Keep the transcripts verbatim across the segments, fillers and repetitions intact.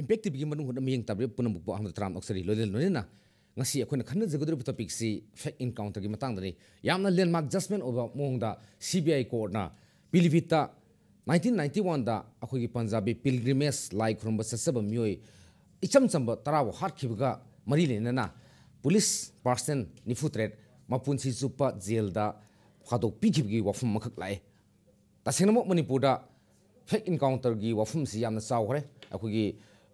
Impact ꯇꯤꯚꯤꯒꯤ ꯃꯅꯨꯡ ꯍꯨꯠꯅ ꯃꯤꯠꯌꯦꯡ ꯇꯥꯕꯤꯔꯤꯕ ꯄꯨꯝꯅꯃꯛꯄꯨ ꯑꯍꯥꯟꯕꯗ ꯇꯔꯥꯝꯅ ꯑꯣꯛꯆꯔꯤ꯫ ꯂꯣꯏꯅ ꯂꯣꯏꯅꯅ ꯉꯁꯤ ꯑꯩꯈꯣꯏꯅ ꯈꯟꯅꯖꯒꯗꯧꯔꯤꯕ ꯇꯣꯄꯤꯛꯁꯤ ꯐꯦꯛ ꯏꯟꯀꯥꯎꯟꯇꯔꯒꯤ ꯃꯇꯥꯡꯗꯅꯤ꯫ ꯌꯥꯝꯅ ꯂꯦꯟꯃꯥꯔꯛ ꯖꯁꯃꯦꯟ ꯑꯣꯏꯕ ꯃꯑꯣꯡꯗ ꯁꯤ ꯕꯤ ꯑꯥꯏ ꯀꯣꯔꯠꯅ ꯄꯤꯂꯤꯚꯤꯠꯇ ꯅꯥꯏꯟꯇꯤꯟ ꯅꯥꯏꯟꯇꯤ ꯋꯥꯟꯗ ꯑꯩꯈꯣꯏꯒꯤ ꯄꯟꯖꯥꯕꯤ ꯄꯤꯜꯒ꯭ꯔꯤꯃꯦꯖ ꯂꯥꯏ ꯈꯨꯔꯨꯝꯕ ꯆꯠꯆꯕ ꯃꯤꯑꯣꯏ ꯏꯆꯝ ꯆꯝꯕ ꯇꯔꯥꯕꯨ ꯍꯥꯠꯈꯤꯕꯒ ꯃꯔꯤ ꯂꯩꯅꯅ ꯄꯨꯂꯤꯁ ꯄꯥꯔꯁꯟ ꯅꯤꯐꯨ ꯇꯔꯦꯠ ꯃꯄꯨꯟꯁꯤ ꯆꯨꯞꯄ ꯖꯦꯜꯗ ꯊꯥꯗꯣꯛꯄꯤꯈꯤꯕꯒꯤ ꯋꯥꯐꯝ ꯑꯃꯈꯛ ꯂꯥꯛꯑꯦ꯫ ꯇꯁꯦꯡꯅꯃꯛ ꯃꯅꯤꯄꯨꯔꯗ ꯐꯦꯛ ꯏꯟꯀꯥꯎꯟꯇꯔꯒꯤ ꯋꯥꯐꯝꯁꯤ ꯌꯥꯝꯅ ꯆꯥꯎꯈ꯭ꯔꯦ꯫ ꯑꯩꯈꯣꯏꯒꯤ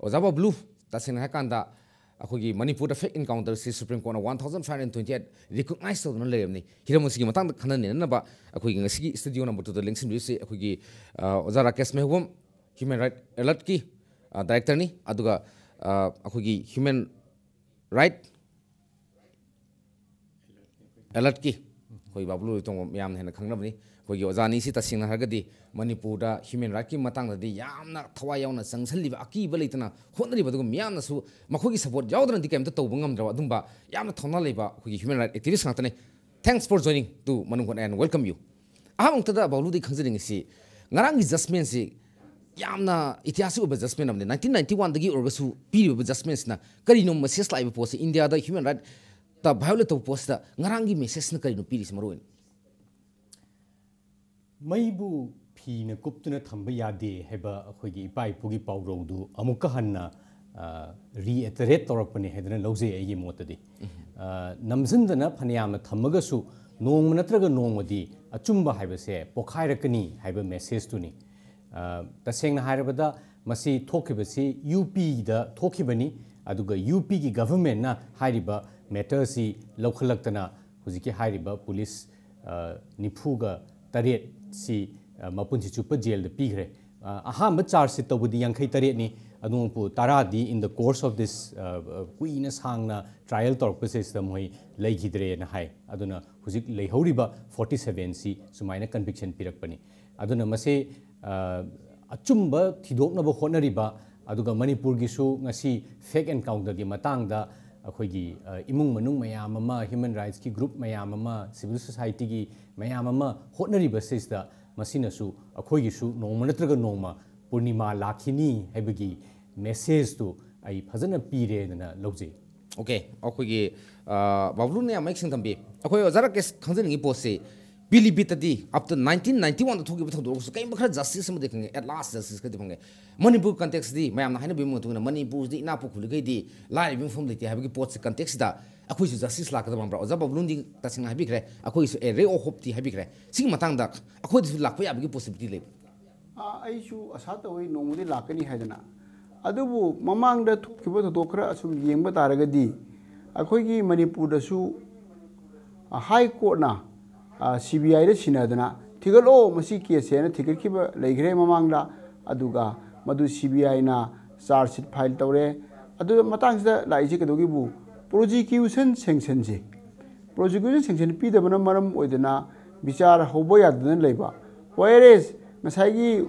ꯑꯣꯖꯥ ꯕꯕ꯭ꯂꯨ, ꯇꯁꯦꯡꯅ ꯍꯥꯏꯔꯀꯥꯟꯗ ꯑꯩꯈꯣꯏꯒꯤ ꯃꯅꯤꯄꯨꯔꯗ ꯐꯦꯛ ꯏꯟꯀꯥꯎꯟꯇꯔꯁꯤ Supreme Courtꯅ one thousand five hundred twenty eight recognize ꯇꯧꯗꯨꯅ ꯂꯩꯔꯕꯅꯤ꯫ ꯍꯤꯔꯝ ꯑꯁꯤꯒꯤ ꯃꯇꯥꯡꯗ ꯈꯟꯅ ꯅꯩꯅꯅꯕ ꯑꯩꯈꯣꯏꯒꯤ ꯉꯁꯤꯒꯤ studio number twoꯗ ꯂꯦꯡꯁꯤꯟꯕꯤꯔꯤꯁꯤ ꯑꯩꯈꯣꯏꯒꯤ, ꯑ, ꯑꯣꯖꯥ ꯔꯥꯀꯦꯁ ꯃꯦꯍꯕꯣꯝ, ꯍ꯭ꯌꯨꯃꯦꯟ ꯔꯥꯏꯠ ꯑꯦꯂꯔꯠꯀꯤ, ꯑ, ꯗꯥꯏꯔꯦꯛꯇꯔꯅꯤ, ꯑꯗꯨꯒ, ꯑ, ꯑꯩꯈꯣꯏꯒꯤ ꯍ꯭ꯌꯨꯃꯦꯟ ꯔꯥꯏꯠ ꯑꯦꯂꯔꯠꯀꯤ ꯑꯩꯈꯣꯏ ꯕꯥꯕꯨ ꯂꯣꯏꯇꯣꯡꯕ ꯃꯌꯥꯝꯅ ꯍꯦꯟꯅ ꯈꯪꯅꯕꯅꯤ꯫ ꯑꯩꯈꯣꯏꯒꯤ ꯑꯣꯖꯥ ꯑꯅꯤꯁꯤ ꯇꯁꯦꯡꯅ ꯍꯥꯏꯔꯒꯗꯤ ꯃꯅꯤꯄꯨꯔꯗ ꯍ꯭ꯌꯨꯃꯦꯟ ꯔꯥꯏꯠꯀꯤ ꯃꯇꯥꯡꯗꯗꯤ ꯌꯥꯝꯅ ꯊꯋꯥꯏ ꯌꯥꯎꯅ ꯆꯪꯁꯤꯜꯂꯤꯕ, ꯑꯀꯤꯕ ꯂꯩꯇꯅ ꯍꯣꯠꯅꯔꯤꯕ, ꯑꯗꯨꯒ ꯃꯤꯌꯥꯝꯅꯁꯨ ꯃꯈꯣꯏꯒꯤ ꯁꯄꯣꯔꯠ ꯌꯥꯎꯗꯅꯗꯤ ꯀꯩꯝꯇ ꯇꯧꯕ ꯉꯝꯗ꯭ꯔꯕ ꯑꯗꯨꯝꯕ ꯌꯥꯝꯅ ꯊꯧꯅꯥ ꯂꯩꯕ ꯑꯩꯈꯣꯏꯒꯤ ꯍ꯭ꯌꯨꯃꯦꯟ ꯔꯥꯏꯠ ꯑꯦꯛꯇꯤꯚꯤꯁ ꯉꯥꯛꯇꯅꯤ꯫ Thanks for joining to ꯃꯅꯨꯡ ꯍꯨꯠꯅ and welcome you꯫ ꯑꯍꯥꯟꯕ ꯃꯛꯇꯗ ꯕꯥꯕꯨꯂꯨꯗꯒꯤ ꯈꯪꯖꯅꯤꯡꯉꯤꯁꯤ, ꯉꯔꯥꯡꯒꯤ ꯖꯁꯃꯦꯟꯁꯤ ꯌꯥꯝꯅ ꯏꯇꯤꯍꯥꯁꯤꯛ ꯑꯣꯏꯕ ꯖꯁꯃꯦꯟ ꯑꯃꯅꯤ꯫ ꯅꯥꯏꯟꯇꯤꯟ ꯅꯥꯏꯟꯇꯤ ꯋꯥꯟꯗꯒꯤ ꯑꯣꯏꯔꯒꯁꯨ ꯄꯤꯔꯤꯕ ꯖꯁꯃꯦꯟꯁꯤꯅ ꯀꯔꯤꯅꯣ ꯃꯦꯁꯦꯖ ꯂꯥꯛꯏꯕ ꯄꯣꯠꯁꯤ? ꯏꯟꯗꯤꯌꯥꯗ ꯍ꯭ꯌꯨꯃꯦꯟ ꯔꯥꯏꯠꯇ ꯚꯥꯏꯑꯣꯂꯦꯠ ꯇꯧꯕ ꯄꯣꯠꯁꯤꯗ ꯉꯔꯥꯡꯒꯤ ꯃꯦꯁꯦꯖꯅ ꯀꯔꯤꯅꯣ ꯄꯤꯔꯤꯁꯤ ꯃꯔꯨ ꯑꯣꯏꯅ? ꯃꯩꯕꯨ ꯐꯤꯅ ꯀꯨꯞꯇꯨꯅ ꯊꯝꯕ ꯌꯥꯗꯦ ꯍꯥꯏꯕ ꯑꯩꯈꯣꯏꯒꯤ ꯏꯄꯥ ꯏꯄꯨꯒꯤ ꯄꯥꯎꯔꯧꯗꯨ ꯑꯃꯨꯛꯀ ꯍꯟꯅ ꯔꯤꯑꯦꯇꯔꯦꯠ ꯇꯧꯔꯛꯄꯅꯤ ꯍꯥꯏꯗꯅ ꯂꯧꯖꯩ ꯑꯩꯒꯤ ꯃꯣꯠꯇꯗꯤ꯫ ꯑ, ꯅꯝꯁꯤꯟꯗꯅ ꯐꯅꯌꯥꯝꯅ ꯊꯝꯃꯒꯁꯨ ꯅꯣꯡꯃ ꯅꯠꯇ꯭ꯔꯒ ꯅꯣꯡꯃꯗꯤ ꯑꯆꯨꯝꯕ ꯍꯥꯏꯕꯁꯦ ꯄꯣꯈꯥꯏꯔꯛꯀꯅꯤ ꯍꯥꯏꯕ ꯃꯦꯁꯦꯖꯇꯨꯅꯤ꯫ ꯑ, ꯇꯁꯦꯡꯅ ꯍꯥꯏꯔꯕꯗ ꯃꯁꯤ ꯊꯣꯛꯈꯤꯕꯁꯤ ꯌꯨ ꯄꯤꯗ ꯊꯣꯛꯈꯤꯕꯅꯤ, ꯑꯗꯨꯒ ꯌꯨ ꯄꯤꯒꯤ ꯒꯚꯔꯟꯃꯦꯟꯠꯅ ꯍꯥꯏꯔꯤꯕ ꯃꯦꯇꯔꯁꯤ ꯂꯧꯈꯠꯂꯛꯇꯅ ꯍꯧꯖꯤꯛꯀꯤ ꯍꯥꯏꯔꯤꯕ ꯄꯨꯂꯤꯁ, ꯑ, ꯅꯤꯐꯨꯒ ꯇꯔꯦꯠꯁꯤ, ꯑ, ꯃꯄꯨꯟꯁꯤ ꯆꯨꯞꯄ ꯖꯦꯜꯗ ꯄꯤꯈ꯭ꯔꯦ꯫ ꯑ, ꯑꯍꯥꯟꯕ ꯆꯥꯔꯖ ꯁꯤꯠ ꯇꯧꯕꯗꯤ ꯌꯥꯡꯈꯩ ꯇꯔꯦꯠꯅꯤ, ꯑꯗꯨ ꯃꯄꯨ ꯇꯔꯥꯗꯤ in the course of this, ꯑ, ꯑ, ꯀꯨꯏꯅ ꯁꯥꯡꯅ ꯇ꯭ꯔꯥꯏꯌꯦꯜ ꯇꯧꯔꯛꯄꯁꯤꯗ ꯃꯣꯏ ꯂꯩꯈꯤꯗ꯭ꯔꯦꯅ ꯍꯥꯏ꯫ ꯑꯗꯨꯅ ꯍꯧꯖꯤꯛ ꯂꯩꯍꯧꯔꯤꯕ ꯐꯣꯔꯇꯤ ꯁꯚꯦꯟꯁꯤ ꯁꯨꯃꯥꯏꯅ ꯀꯟꯚꯤꯛꯁꯟ ꯄꯤꯔꯛꯄꯅꯤ꯫ ꯑꯗꯨꯅ ꯃꯁꯤ, ꯑ, ꯑꯆꯨꯝꯕ ꯊꯤꯗꯣꯛꯅꯕ ꯍꯣꯠꯅꯔꯤꯕ, ꯑꯗꯨꯒ ꯃꯅꯤꯄꯨꯔꯒꯤꯁꯨ ꯉꯁꯤ ꯐꯦꯛ ꯑꯦꯟꯀꯥꯎꯟꯇꯔꯒꯤ ꯃꯇꯥꯡꯗ ꯑꯩꯈꯣꯏꯒꯤ, ꯑ, ꯏꯃꯨꯡ ꯃꯅꯨꯡ ꯃꯌꯥꯝ ꯑꯃ, ꯍ꯭ꯌꯨꯃꯦꯟ ꯔꯥꯏꯠꯁꯀꯤ ꯒ꯭ꯔꯨꯞ ꯃꯌꯥꯝ ꯑꯃ, ꯁꯤꯚꯤꯜ ꯁꯣꯁꯥꯏꯇꯤꯒꯤ ꯃꯌꯥꯝ ꯑꯃ ꯍꯣꯠꯅꯔꯤꯕꯁꯤꯗ ꯃꯁꯤꯅꯁꯨ ꯑꯩꯈꯣꯏꯒꯤꯁꯨ ꯅꯣꯡꯃ ꯅꯠꯇ꯭ꯔꯒ ꯅꯣꯡꯃ ꯄꯨꯔꯅꯤꯃꯥ ꯂꯥꯛꯈꯤꯅꯤ ꯍꯥꯏꯕꯒꯤ ꯃꯦꯁꯦꯖꯇꯨ ꯑꯩ ꯐꯖꯅ ꯄꯤꯔꯦꯅ ꯂꯧꯖꯩ꯫ ꯑꯣꯀꯦ, ꯑꯩꯈꯣꯏꯒꯤ ꯕꯥꯕꯂꯨꯅ ꯌꯥꯝ ꯃꯌꯦꯛ ꯁꯦꯡꯅ ꯊꯝꯕꯤ꯫ ꯑꯩꯈꯣꯏ ꯑꯣꯖꯥ ꯔꯥꯀꯦꯁ ꯈꯪꯖꯅꯤꯡꯉꯤ ꯄꯣꯠꯁꯤ, ꯄꯤꯂꯤꯕꯤꯠꯇꯗꯤ up to nineteen ninety one ꯊꯣꯛꯈꯤꯕ ꯊꯧꯗꯣꯛꯁꯨ ꯀꯔꯤꯒꯨꯝꯕ ꯈꯔ ꯖꯁꯇꯤꯁ ꯑꯃꯗꯤ ꯐꯪꯉꯦ, at last ꯖꯁꯇꯤꯁ ꯈꯔꯗꯤ ꯐꯪꯉꯦ꯫ ꯃꯅꯤꯄꯨꯔ ꯀꯟꯇꯦꯛꯁꯇꯗꯤ ꯃꯌꯥꯝꯅ ꯍꯥꯏꯅꯕꯒꯤ ꯃꯇꯨꯡ ꯏꯟꯅ ꯃꯅꯤꯄꯨꯔꯁꯤꯗꯤ ꯏꯅꯥꯛꯄ ꯈꯨꯜꯂꯤꯈꯩꯗꯤ ꯂꯥꯏꯔꯕ ꯃꯐꯝ ꯂꯩꯇꯦ ꯍꯥꯏꯕꯒꯤ ꯄꯣꯠꯁꯤ ꯀꯟꯇꯦꯛꯁꯁꯤꯗ ꯑꯩꯈꯣꯏꯁꯨ ꯖꯁꯇꯤꯁ ꯂꯥꯛꯀꯗꯕ ꯃꯥꯟꯕ꯭ꯔꯥ? ꯑꯣꯖꯥ ꯕꯥꯕꯂꯨꯅꯗꯤ ꯇꯁꯦꯡꯅ ꯍꯥꯏꯕꯤꯈ꯭ꯔꯦ, ꯑꯩꯈꯣꯏꯒꯤꯁꯨ a ray of hope ꯇꯤ ꯍꯥꯏꯕꯤꯈ꯭ꯔꯦ꯫ ꯁꯤꯒꯤ ꯃꯇꯥꯡꯗ ꯑꯩꯈꯣꯏꯗꯁꯨ ꯂꯥꯛꯄ ꯌꯥꯕꯒꯤ ꯄꯣꯁꯤꯕꯤꯂꯤꯇꯤ ꯂꯩꯕ꯭ꯔꯥ? ꯑꯥ, ꯑꯩꯁꯨ ꯑꯁꯥ ꯇꯧꯏ ꯅꯣꯡꯃꯗꯤ ꯂꯥꯛꯀꯅꯤ ꯍꯥꯏꯗꯅ꯫ ꯑꯗꯨꯕꯨ ꯃꯃꯥꯡꯗ ꯊꯣꯛꯈꯤꯕ ꯊꯧꯗꯣꯛ ꯈꯔ ꯑꯁꯨꯝ ꯌꯦꯡꯕ ꯇꯥꯔꯒꯗꯤ, ꯑꯩꯈꯣꯏꯒꯤ ꯃꯅꯤꯄꯨꯔꯗꯁꯨ ꯍꯥꯏ ꯀꯣꯔꯠꯅ ꯁꯤ ꯕꯤ ꯑꯥꯏꯗ ꯁꯤꯟꯅꯗꯅ ꯊꯤꯒꯠꯂꯣ, ꯃꯁꯤ ꯀꯦꯁꯁꯦꯅ ꯊꯤꯒꯠꯈꯤꯕ ꯂꯩꯈ꯭ꯔꯦ ꯃꯃꯥꯡꯗ꯫ ꯑꯗꯨꯒ ꯃꯗꯨ ꯁꯤ ꯕꯤ ꯑꯥꯏꯅ ꯆꯥꯔꯖ ꯁꯤꯠ ꯐꯥꯏꯜ ꯇꯧꯔꯦ꯫ ꯑꯗꯨꯒ ꯃꯇꯥꯡꯁꯤꯗ ꯂꯥꯛꯏꯁꯦ ꯀꯩꯗꯧꯒꯤꯕꯨ, ꯄ꯭ꯔꯣꯁꯤꯀ꯭ꯌꯨꯁꯟ ꯁꯦꯡꯁꯟꯁꯦ, ꯄ꯭ꯔꯣꯁꯤꯀ꯭ꯌꯨꯁꯟ ꯁꯦꯡꯁꯟ ꯄꯤꯗꯕꯅ ꯃꯔꯝ ꯑꯣꯏꯗꯅ ꯕꯤꯆꯥꯔ ꯍꯧꯕ ꯌꯥꯗꯅ ꯂꯩꯕ꯫ ꯋꯥꯏꯔꯦꯁ ꯉꯁꯥꯏꯒꯤ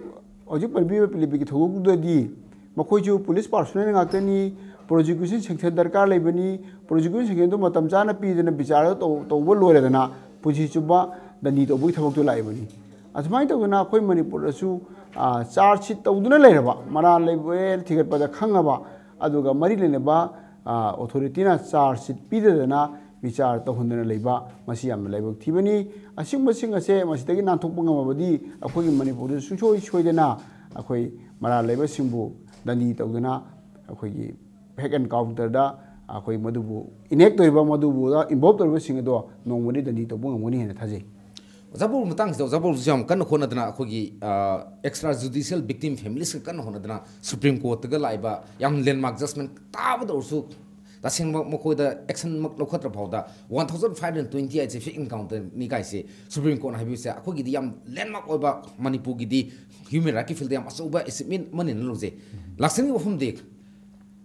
ꯍꯧꯖꯤꯛ ꯄꯟꯕꯤꯕ ꯄꯤꯂꯤꯕꯤꯠꯀꯤ ꯊꯧꯗꯣꯛꯇꯨꯗꯗꯤ ꯃꯈꯣꯏꯁꯨ ꯄꯨꯂꯤꯁ ꯄꯥꯔꯁꯣꯅꯦꯜ ꯉꯥꯛꯇꯅꯤ, ꯄ꯭ꯔꯣꯁꯤꯀ꯭ꯌꯨꯁꯟ ꯁꯦꯡꯁꯟ ꯗꯔꯀꯥꯔ ꯂꯩꯕꯅꯤ, ꯄ꯭ꯔꯣꯁꯤꯀ꯭ꯌꯨꯁꯟ ꯁꯦꯡꯁꯟꯗꯨ ꯃꯇꯝ ꯆꯥꯅ ꯄꯤꯗꯅ ꯕꯤꯆꯥꯔꯗꯨ ꯇꯧ-, ꯇꯧꯕ ꯂꯣꯏꯔꯗꯅ ꯄꯨꯟꯁꯤ ꯆꯨꯞꯄ ꯗꯟꯗꯤ ꯇꯧꯕꯒꯤ ꯊꯕꯛꯇꯨ ꯂꯥꯛꯏꯕꯅꯤ꯫ ꯑꯁꯨꯃꯥꯏꯅ ꯇꯧꯗꯅ ꯑꯩꯈꯣꯏ ꯃꯅꯤꯄꯨꯔꯗꯁꯨ, ꯑꯥ, ꯆꯥꯔꯖ ꯁꯤꯠ ꯇꯧꯗꯨꯅ ꯂꯩꯔꯕ, ꯃꯔꯥꯜ ꯂꯩꯕ ꯊꯤꯒꯠꯄꯗ ꯈꯪꯉꯕ, ꯑꯗꯨꯒ ꯃꯔꯤ ꯂꯩꯅꯕ, ꯑꯥ, ꯑꯣꯊꯣꯔꯤꯇꯤꯅ ꯆꯥꯔꯖ ꯁꯤꯠ ꯄꯤꯗꯗꯅ ꯕꯤꯆꯥꯔ ꯇꯧꯍꯟꯗꯅ ꯂꯩꯕ, ꯃꯁꯤ ꯌꯥꯝꯅ ꯂꯥꯏꯕꯛ ꯊꯤꯕꯅꯤ꯫ ꯑꯁꯤꯒꯨꯝꯕꯁꯤꯡ ꯑꯁꯦ ꯃꯁꯤꯗꯒꯤ ꯅꯥꯟꯊꯣꯛꯄ ꯉꯝꯃꯕꯗꯤ ꯑꯩꯈꯣꯏꯒꯤ ꯃꯅꯤꯄꯨꯔꯗ ꯁꯨꯡꯁꯣꯏ ꯁꯣꯏꯗꯅ ꯑꯩꯈꯣꯏ ꯃꯔꯥꯜ ꯂꯩꯕꯁꯤꯡꯕꯨ ꯗꯟꯗꯤ ꯇꯧꯗꯨꯅ ꯑꯩꯈꯣꯏꯒꯤ ꯐꯦꯛ ꯑꯦꯟꯀꯥꯎꯟꯇꯔꯗ ꯑꯩꯈꯣꯏ ꯃꯗꯨꯕꯨ ꯏꯅꯦꯛ ꯇꯧꯔꯤꯕ, ꯃꯗꯨꯕꯨ ꯏꯟꯚꯣꯜꯕ ꯇꯧꯔꯤꯕꯁꯤꯡ ꯑꯗꯣ ꯅꯣꯡꯃꯗꯤ ꯗꯟꯗꯤ ꯇꯧꯕ ꯉꯝꯒꯅꯤ ꯍꯥꯏꯅ ꯊꯥꯖꯩ꯫ ꯑꯣꯖꯥ ꯕꯥꯕꯨ ꯃꯇꯥꯡꯁꯤꯗ, ꯑꯣꯖꯥ ꯕꯥꯕꯨꯁꯨ ꯌꯥꯝ ꯀꯟꯅ ꯍꯣꯠꯅꯗꯅ ꯑꯩꯈꯣꯏꯒꯤ ꯑꯦꯛꯁꯇ꯭ꯔꯥ ꯖꯨꯗꯤꯁꯤꯌꯦꯜ ꯚꯤꯛꯇꯤꯝ ꯐꯦꯃꯤꯂꯤꯁꯀ ꯀꯟꯅ ꯍꯣꯠꯅꯗꯅ ꯁꯨꯄ꯭ꯔꯤꯝ ꯀꯣꯔꯠꯇꯒ ꯂꯥꯛꯏꯕ ꯌꯥꯝ ꯂꯦꯟꯃꯥꯔꯛ ꯖꯁꯃꯦꯟ ꯇꯥꯕꯗ ꯑꯣꯏꯔꯁꯨ ꯇꯁꯦꯡꯕ ꯃꯈꯣꯏꯗ ꯑꯦꯛꯁꯟꯃꯛ ꯂꯧꯈꯠꯇ꯭ꯔ ꯐꯥꯎꯗ one thousand five hundred twenty eight ꯁꯦ ꯐꯦꯛ ꯑꯦꯟꯀꯥꯎꯟꯇꯔꯅꯤ ꯀꯥꯏꯁꯦ ꯁꯨꯄ꯭ꯔꯤꯝ ꯀꯣꯔꯠꯅ ꯍꯥꯏꯕꯤꯕꯁꯦ ꯑꯩꯈꯣꯏꯒꯤꯗꯤ ꯌꯥꯝ ꯂꯦꯟꯃꯥꯔꯛ ꯑꯣꯏꯕ, ꯃꯅꯤꯄꯨꯔꯒꯤꯗꯤ ꯍ꯭ꯌꯨꯃꯦꯟ ꯔꯥꯏꯠꯀꯤ ꯐꯤꯜꯗ ꯌꯥꯝ ꯑꯆꯧꯕ ꯑꯦꯆꯤꯞꯃꯦꯟ ꯑꯃꯅꯦꯅ ꯂꯧꯖꯩ꯫ ꯂꯥꯛꯆꯅꯤꯡꯕ ꯋꯥꯐꯝꯗꯤ,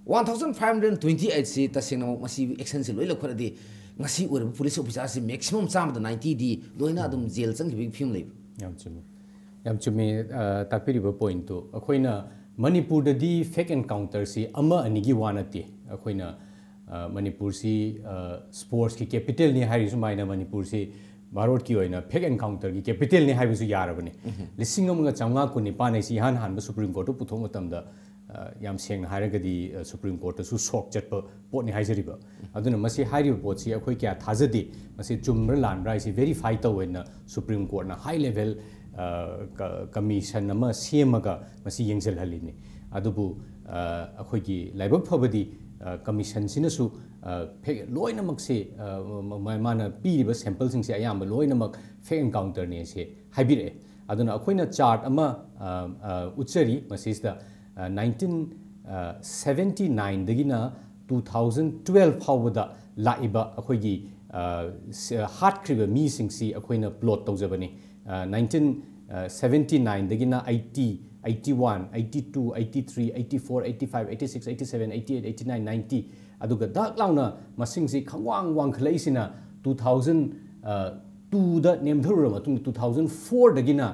one thousand five hundred twenty eight ꯁꯤ ꯇꯁꯦꯡꯅꯃꯛ ꯃꯁꯤ ꯑꯦꯛꯁꯟꯁꯤ ꯂꯣꯏ ꯂꯧꯈꯠꯂꯗꯤ ꯉꯁꯤ ꯑꯣꯏꯔꯤꯕ ꯄꯨꯂꯤꯁ ꯑꯣꯐꯤꯁꯔꯁꯤ ꯃꯦꯛꯁꯤꯃꯝ ꯆꯥꯝꯃꯗ ꯅꯥꯏꯟꯇꯤꯗꯤ ꯂꯣꯏꯅ ꯑꯗꯨꯝ ꯖꯦꯜ ꯆꯪꯈꯤꯕꯒꯤ ꯐꯤꯕꯝ ꯂꯩꯕ꯫ ꯌꯥꯝ ꯆꯨꯝꯃꯤ꯫ ꯌꯥꯝ ꯆꯨꯝꯃꯤ, ꯑ, ꯇꯥꯛꯄꯤꯔꯤꯕ ꯄꯣꯏꯟꯠꯇꯨ꯫ ꯑꯩꯈꯣꯏꯅ ꯃꯅꯤꯄꯨꯔꯗꯗꯤ ꯐꯦꯛ ꯑꯦꯟꯀꯥꯎꯟꯇꯔꯁꯤ ꯑꯃ ꯑꯅꯤꯒꯤ ꯋꯥ ꯅꯠꯇꯦ꯫ ꯑꯩꯈꯣꯏꯅ, ꯑ, ꯃꯅꯤꯄꯨꯔꯁꯤ, ꯑ, ꯁ꯭ꯄꯣꯔꯠꯁꯀꯤ ꯀꯦꯄꯤꯇꯦꯜꯅꯤ ꯍꯥꯏꯔꯤ ꯁꯨꯃꯥꯏꯅ ꯃꯅꯤꯄꯨꯔꯁꯤ ꯚꯥꯔꯠꯀꯤ ꯑꯣꯏꯅ ꯐꯦꯛ ꯑꯦꯟꯀꯥꯎꯟꯇꯔꯒꯤ ꯀꯦꯄꯤꯇꯦꯜꯅꯤ ꯍꯥꯏꯕꯁꯨ ꯌꯥꯔꯕꯅꯤ꯫ ꯂꯤꯁꯤꯡ ꯑꯃꯒ ꯆꯥꯝꯃꯉꯥ ꯀꯨꯟꯅꯤꯄꯥꯟ ꯍꯥꯏꯁꯤ ꯏꯍꯥꯟ ꯍꯥꯟꯕ ꯁꯨꯄ꯭ꯔꯤꯝ ꯀꯣꯔꯠꯇ ꯄꯨꯊꯣꯛꯄ ꯃꯇꯝꯗ ꯌꯥꯝ ꯁꯦꯡꯅ ꯍꯥꯏꯔꯒꯗꯤ ꯁꯨꯄ꯭ꯔꯤꯝ ꯀꯣꯔꯠꯇꯁꯨ ꯁꯣꯛ ꯆꯠꯄ ꯄꯣꯠꯅꯤ ꯍꯥꯏꯖꯔꯤꯕ꯫ ꯑꯗꯨꯅ ꯃꯁꯤ ꯍꯥꯏꯔꯤꯕ ꯄꯣꯠꯁꯤ ꯑꯩꯈꯣꯏ ꯀꯌꯥ ꯊꯥꯖꯗꯦ꯫ ꯃꯁꯤ ꯆꯨꯝꯕ꯭ꯔꯥ ꯂꯥꯟꯕ꯭ꯔꯥ ꯍꯥꯏꯁꯤ ꯚꯦꯔꯤꯐꯥꯏ ꯇꯧꯋꯦꯅ ꯁꯨꯄ꯭ꯔꯤꯝ ꯀꯣꯔꯠꯅ ꯍꯥꯏ ꯂꯦꯚꯦꯜ ꯀꯃꯤꯁꯟ ꯑꯃ ꯁꯦꯝꯃꯒ ꯃꯁꯤ ꯌꯦꯡꯁꯤꯜꯍꯜꯂꯤꯅꯤ꯫ ꯑꯗꯨꯕꯨ ꯑꯩꯈꯣꯏꯒꯤ ꯂꯥꯏꯕꯛ ꯐꯕꯗꯤ ꯀꯃꯤꯁꯟꯁꯤꯅꯁꯨ ꯐꯦꯛ ꯂꯣꯏꯅꯃꯛꯁꯦ, ꯃꯥꯅ ꯄꯤꯔꯤꯕ ꯁꯦꯝꯄꯜꯁꯤꯡꯁꯦ ꯑꯌꯥꯝꯕ ꯂꯣꯏꯅꯃꯛ ꯐꯦꯛ ꯑꯦꯟꯀꯥꯎꯟꯇꯔꯅꯦꯁꯦ ꯍꯥꯏꯕꯤꯔꯛꯑꯦ꯫ ꯑꯗꯨꯅ ꯑꯩꯈꯣꯏꯅ ꯆꯥꯔꯠ ꯑꯃ ꯎꯠꯆꯔꯤ ꯃꯁꯤꯁꯤꯗ꯫ ꯅꯥꯏꯟꯇꯤꯟ ꯁꯚꯦꯟꯇꯤ ꯅꯥꯏꯟꯗꯒꯤꯅ ꯇꯨ ꯊꯥꯎꯖꯟ ꯇꯨꯋꯦꯜꯐ ꯐꯥꯎꯕꯗ ꯂꯥꯛꯏꯕ ꯑꯩꯈꯣꯏꯒꯤ ꯍꯥꯠꯈ꯭ꯔꯤꯕ ꯃꯤꯁꯤꯡꯁꯤ ꯑꯩꯈꯣꯏꯅ ꯄ꯭ꯂꯣꯠ ꯇꯧꯖꯕꯅꯤ꯫ ꯅꯥꯏꯟꯇꯤꯟ ꯁꯚꯦꯟꯇꯤ ꯅꯥꯏꯟꯗꯒꯤꯅ eighty, eighty one, eighty two, eighty three, eighty four, eighty five, eighty six, eighty seven, eighty eight, eighty nine, ninety, ꯑꯗꯨꯒ ꯗꯛ ꯂꯥꯎꯅ ꯃꯁꯤꯡꯁꯤ ꯈꯪꯋꯥꯡ ꯋꯥꯡꯈꯠꯂꯛꯏꯁꯤꯅ ꯇꯨ ꯊꯥꯎꯖꯟ ꯇꯨꯗ ꯅꯦꯝꯊꯔꯨꯔꯕ ꯃꯇꯨꯡꯗ ꯇꯨ ꯊꯥꯎꯖꯟ ꯐꯣꯔꯗꯒꯤꯅ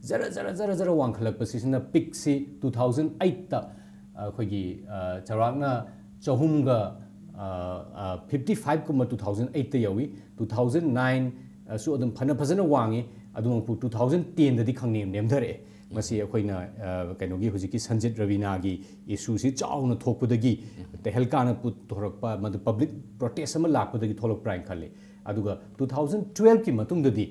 ꯖꯔ ꯖꯔ ꯖꯔ ꯖꯔ ꯋꯥꯡꯈꯠꯂꯛꯄꯁꯤꯁꯤꯅ ꯄꯤꯛꯁꯤ ꯇꯨ ꯊꯥꯎꯖꯟ ꯑꯩꯠꯇ ꯑꯩꯈꯣꯏꯒꯤ ꯆꯥꯎꯔꯥꯛꯅ ꯆꯍꯨꯝꯒ ꯐꯤꯐꯇꯤ ꯐꯥꯏꯚꯀꯨꯝꯕ ꯇꯨ ꯊꯥꯎꯖꯟ ꯑꯩꯠꯇ ꯌꯧꯏ꯫ ꯇꯨ ꯊꯥꯎꯖꯟ ꯅꯥꯏꯟꯁꯨ ꯑꯗꯨꯝ ꯐꯅ ꯐꯖꯅ ꯋꯥꯡꯉꯤ꯫ ꯑꯗꯨꯃꯛꯄꯨ ꯇꯨ ꯊꯥꯎꯖꯟ ꯇꯦꯟꯗꯗꯤ ꯈꯪꯅꯦꯝ ꯅꯦꯝꯊꯔꯛꯑꯦ꯫ ꯃꯁꯤ ꯑꯩꯈꯣꯏꯅ ꯀꯩꯅꯣꯒꯤ ꯍꯧꯖꯤꯛꯀꯤ ꯁꯟꯖꯤꯠ ꯔꯕꯤꯅꯥꯒꯤ ꯏꯁꯨꯁꯤ ꯆꯥꯎꯅ ꯊꯣꯛꯄꯗꯒꯤ, ꯇꯦꯍꯜꯀꯥꯅ ꯄꯨꯊꯣꯔꯛꯄ ꯃꯗꯨ ꯄꯕ꯭ꯂꯤꯛ ꯄ꯭ꯔꯣꯇꯦꯁ ꯑꯃ ꯂꯥꯛꯄꯗꯒꯤ ꯊꯣꯛꯂꯛꯄ꯭ꯔꯥ ꯍꯥꯏꯅ ꯈꯜꯂꯤ꯫ ꯑꯗꯨꯒ ꯇꯨ ꯊꯥꯎꯖꯟ ꯇꯨꯋꯦꯜꯐꯀꯤ ꯃꯇꯨꯡꯗꯗꯤ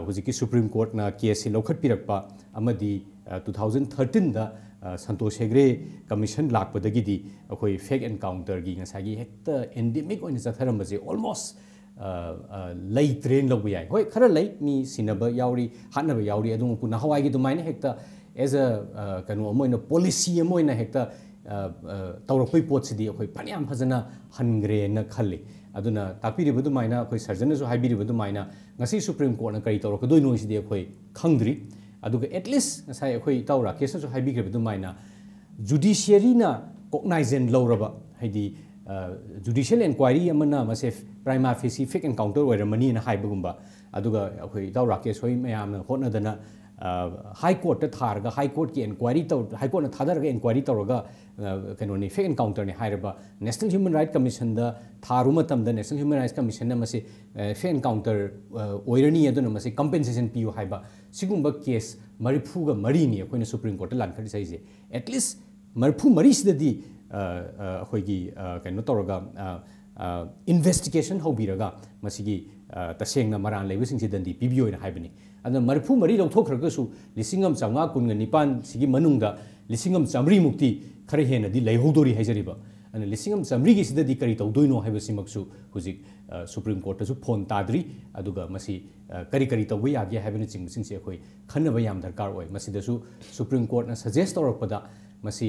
ꯍꯧꯖꯤꯛꯀꯤ ꯁꯨꯄ꯭ꯔꯤꯝ ꯀꯣꯔꯠꯅ ꯀꯦꯁꯁꯤ ꯂꯧꯈꯠꯄꯤꯔꯛꯄ ꯑꯃꯗꯤ ꯇꯨ ꯊꯥꯎꯖꯟ ꯊꯥꯔꯇꯤꯟꯗ ꯁꯟꯇꯣꯁ ꯍꯦꯒ꯭ꯔꯦ ꯀꯃꯤꯁꯟ ꯂꯥꯛꯄꯗꯒꯤꯗꯤ ꯑꯩꯈꯣꯏ ꯐꯦꯛ ꯑꯦꯟꯀꯥꯎꯟꯇꯔꯒꯤ ꯉꯁꯥꯏꯒꯤ ꯍꯦꯛꯇ ꯑꯦꯟꯗꯦꯃꯤꯛ ꯑꯣꯏꯅ ꯆꯠꯊꯔꯝꯕꯁꯦ ꯑꯣꯜꯃꯣꯁ ꯂꯩꯇ꯭ꯔꯦꯅ ꯂꯧꯕ ꯌꯥꯏ꯫ ꯍꯣꯏ, ꯈꯔ ꯂꯩ, ꯃꯤ ꯁꯤꯅꯕ ꯌꯥꯎꯔꯤ, ꯍꯥꯠꯅꯕ ꯌꯥꯎꯔꯤ, ꯑꯗꯨꯃꯛꯄꯨ ꯅꯍꯥꯟꯋꯥꯏꯒꯤ ꯑꯗꯨꯃꯥꯏꯅ ꯍꯦꯛꯇ ꯑꯦꯖ ꯑ ꯀꯩꯅꯣ ꯑꯃ ꯑꯣꯏꯅ, ꯄꯣꯂꯤꯁꯤ ꯑꯃ ꯑꯣꯏꯅ ꯍꯦꯛꯇ ꯇꯧꯔꯛꯄꯒꯤ ꯄꯣꯠꯁꯤꯗꯤ ꯑꯩꯈꯣꯏ ꯐꯅꯌꯥꯝ ꯐꯖꯅ ꯍꯟꯈ꯭ꯔꯦꯅ ꯈꯜꯂꯤ꯫ ꯑꯗꯨꯅ ꯇꯥꯛꯄꯤꯔꯤꯕ ꯑꯗꯨꯃꯥꯏꯅ, ꯑꯩꯈꯣꯏ ꯁꯔꯖꯟꯅꯁꯨ ꯍꯥꯏꯕꯤꯔꯤꯕ ꯑꯗꯨꯃꯥꯏꯅ, ꯉꯁꯤ ꯁꯨꯄ꯭ꯔꯤꯝ ꯀꯣꯔꯠꯅ ꯀꯔꯤ ꯇꯧꯔꯛꯀꯗꯣꯏꯅꯣ ꯁꯤꯗꯤ ꯑꯩꯈꯣꯏ ꯈꯪꯗ꯭ꯔꯤ꯫ ꯑꯗꯨꯒ ꯑꯦꯠꯂꯤꯁ ꯉꯁꯥꯏ ꯑꯩꯈꯣꯏ ꯏꯇꯥꯎ ꯔꯥꯀꯦꯁꯅꯁꯨ ꯍꯥꯏꯕꯤꯈ꯭ꯔꯤꯕ ꯑꯗꯨꯃꯥꯏꯅ ꯖꯨꯗꯤꯁꯤꯌꯔꯤꯅ ꯀꯣꯛꯅꯥꯏꯖꯦꯟ ꯂꯧꯔꯕ, ꯍꯥꯏꯗꯤ ꯖꯨꯗꯤꯁꯤꯌꯦꯜ ꯏꯟꯀ꯭ꯋꯥꯏꯔꯤ ꯑꯃꯅ ꯃꯁꯦ ꯄ꯭ꯔꯥꯏꯃꯥ ꯐꯦꯁꯤ ꯐꯦꯛ ꯑꯦꯟꯀꯥꯎꯟꯇꯔ ꯑꯣꯏꯔꯝꯃꯅꯤꯅ ꯍꯥꯏꯕꯒꯨꯝꯕ, ꯑꯗꯨꯒ ꯑꯩꯈꯣꯏ ꯏꯇꯥꯎ ꯔꯥꯀꯦꯁ ꯍꯣꯏ ꯃꯌꯥꯝꯅ ꯍꯣꯠꯅꯗꯅ ꯍꯥꯏ ꯀꯣꯔꯠꯇ ꯊꯥꯔꯒ, ꯍꯥꯏ ꯀꯣꯔꯠꯀꯤ ꯏꯟꯀ꯭ꯋꯥꯏꯔꯤ ꯇꯧ, ꯍꯥꯏ ꯀꯣꯔꯠꯅ ꯊꯥꯗꯔꯒ ꯏꯟꯀ꯭ꯋꯥꯏꯔꯤ ꯇꯧꯔꯒ ꯀꯩꯅꯣꯅꯤ, ꯐꯦꯛ ꯑꯦꯟꯀꯥꯎꯟꯇꯔꯅꯤ ꯍꯥꯏꯔꯕ ꯅꯦꯁꯅꯦꯜ ꯍ꯭ꯌꯨꯃꯦꯟ ꯔꯥꯏꯠ ꯀꯃꯤꯁꯟꯗ ꯊꯥꯔꯨ ꯃꯇꯝꯗ ꯅꯦꯁꯅꯦꯜ ꯍ꯭ꯌꯨꯃꯦꯟ ꯔꯥꯏꯠ ꯀꯃꯤꯁꯟꯅ ꯃꯁꯤ ꯐꯦꯛ ꯑꯦꯟꯀꯥꯎꯟꯇꯔ ꯑꯣꯏꯔꯅꯤ, ꯑꯗꯨꯅ ꯃꯁꯤ ꯀꯝꯄꯦꯟꯁꯦꯁꯟ ꯄꯤꯌꯨ ꯍꯥꯏꯕ, ꯁꯤꯒꯨꯝꯕ ꯀꯦꯁ ꯃꯔꯤꯐꯨꯒ ꯃꯔꯤꯅꯤ ꯑꯩꯈꯣꯏꯅ ꯁꯨꯄ꯭ꯔꯤꯝ ꯀꯣꯔꯠꯇ ꯂꯥꯟꯈꯠꯆꯔꯤꯁꯦ꯫ ꯑꯦꯠꯂꯤꯁ ꯃꯔꯤꯐꯨ ꯃꯔꯤꯁꯤꯗꯗꯤ ꯑꯩꯈꯣꯏꯒꯤ ꯀꯩꯅꯣ ꯇꯧꯔꯒ ꯏꯟꯚꯦꯁꯇꯤꯒꯦꯁꯟ ꯍꯧꯕꯤꯔꯒ ꯃꯁꯤꯒꯤ ꯇꯁꯦꯡꯅ ꯃꯔꯥꯟ ꯂꯩꯕꯁꯤꯡꯁꯦ ꯗꯟꯗꯤ ꯄꯤꯕꯤꯌꯣꯅ ꯍꯥꯏꯕꯅꯤ꯫ ꯑꯗꯨꯅ ꯃꯔꯤꯐꯨ ꯃꯔꯤ ꯂꯧꯊꯣꯛꯈ꯭ꯔꯒꯁꯨ ꯂꯤꯁꯤꯡ ꯑꯃ ꯆꯥꯝꯃꯉꯥ ꯀꯨꯟꯒ ꯅꯤꯄꯥꯟꯁꯤꯒꯤ ꯃꯅꯨꯡꯗ ꯂꯤꯁꯤꯡ ꯑꯃ ꯆꯥꯝꯃꯔꯤꯃꯨꯛꯇꯤ ꯈꯔ ꯍꯦꯟꯅꯗꯤ ꯂꯩꯍꯧꯗꯣꯔꯤ ꯍꯥꯏꯖꯔꯤꯕ꯫ ꯑꯗꯨꯅ ꯂꯤꯁꯤꯡ ꯑꯃ ꯆꯥꯝꯃꯔꯤꯒꯤꯁꯤꯗꯗꯤ ꯀꯔꯤ ꯇꯧꯗꯣꯏꯅꯣ ꯍꯥꯏꯕꯁꯤꯃꯛꯁꯨ ꯍꯧꯖꯤꯛ ꯁꯨꯄ꯭ꯔꯤꯝ ꯀꯣꯔꯠꯇꯁꯨ ꯐꯣꯟ ꯇꯥꯗ꯭ꯔꯤ꯫ ꯑꯗꯨꯒ ꯃꯁꯤ ꯀꯔꯤ ꯀꯔꯤ ꯇꯧꯕ ꯌꯥꯒꯦ ꯍꯥꯏꯕꯅꯆꯤꯡꯕꯁꯤꯡꯁꯦ ꯑꯩꯈꯣꯏ ꯈꯟꯅꯕ ꯌꯥꯝ ꯗꯔꯀꯥꯔ ꯑꯣꯏ꯫ ꯃꯁꯤꯗꯁꯨ ꯁꯨꯄ꯭ꯔꯤꯝ ꯀꯣꯔꯠꯅ ꯁꯖꯦꯁ ꯇꯧꯔꯛꯄꯗ ꯃꯁꯤ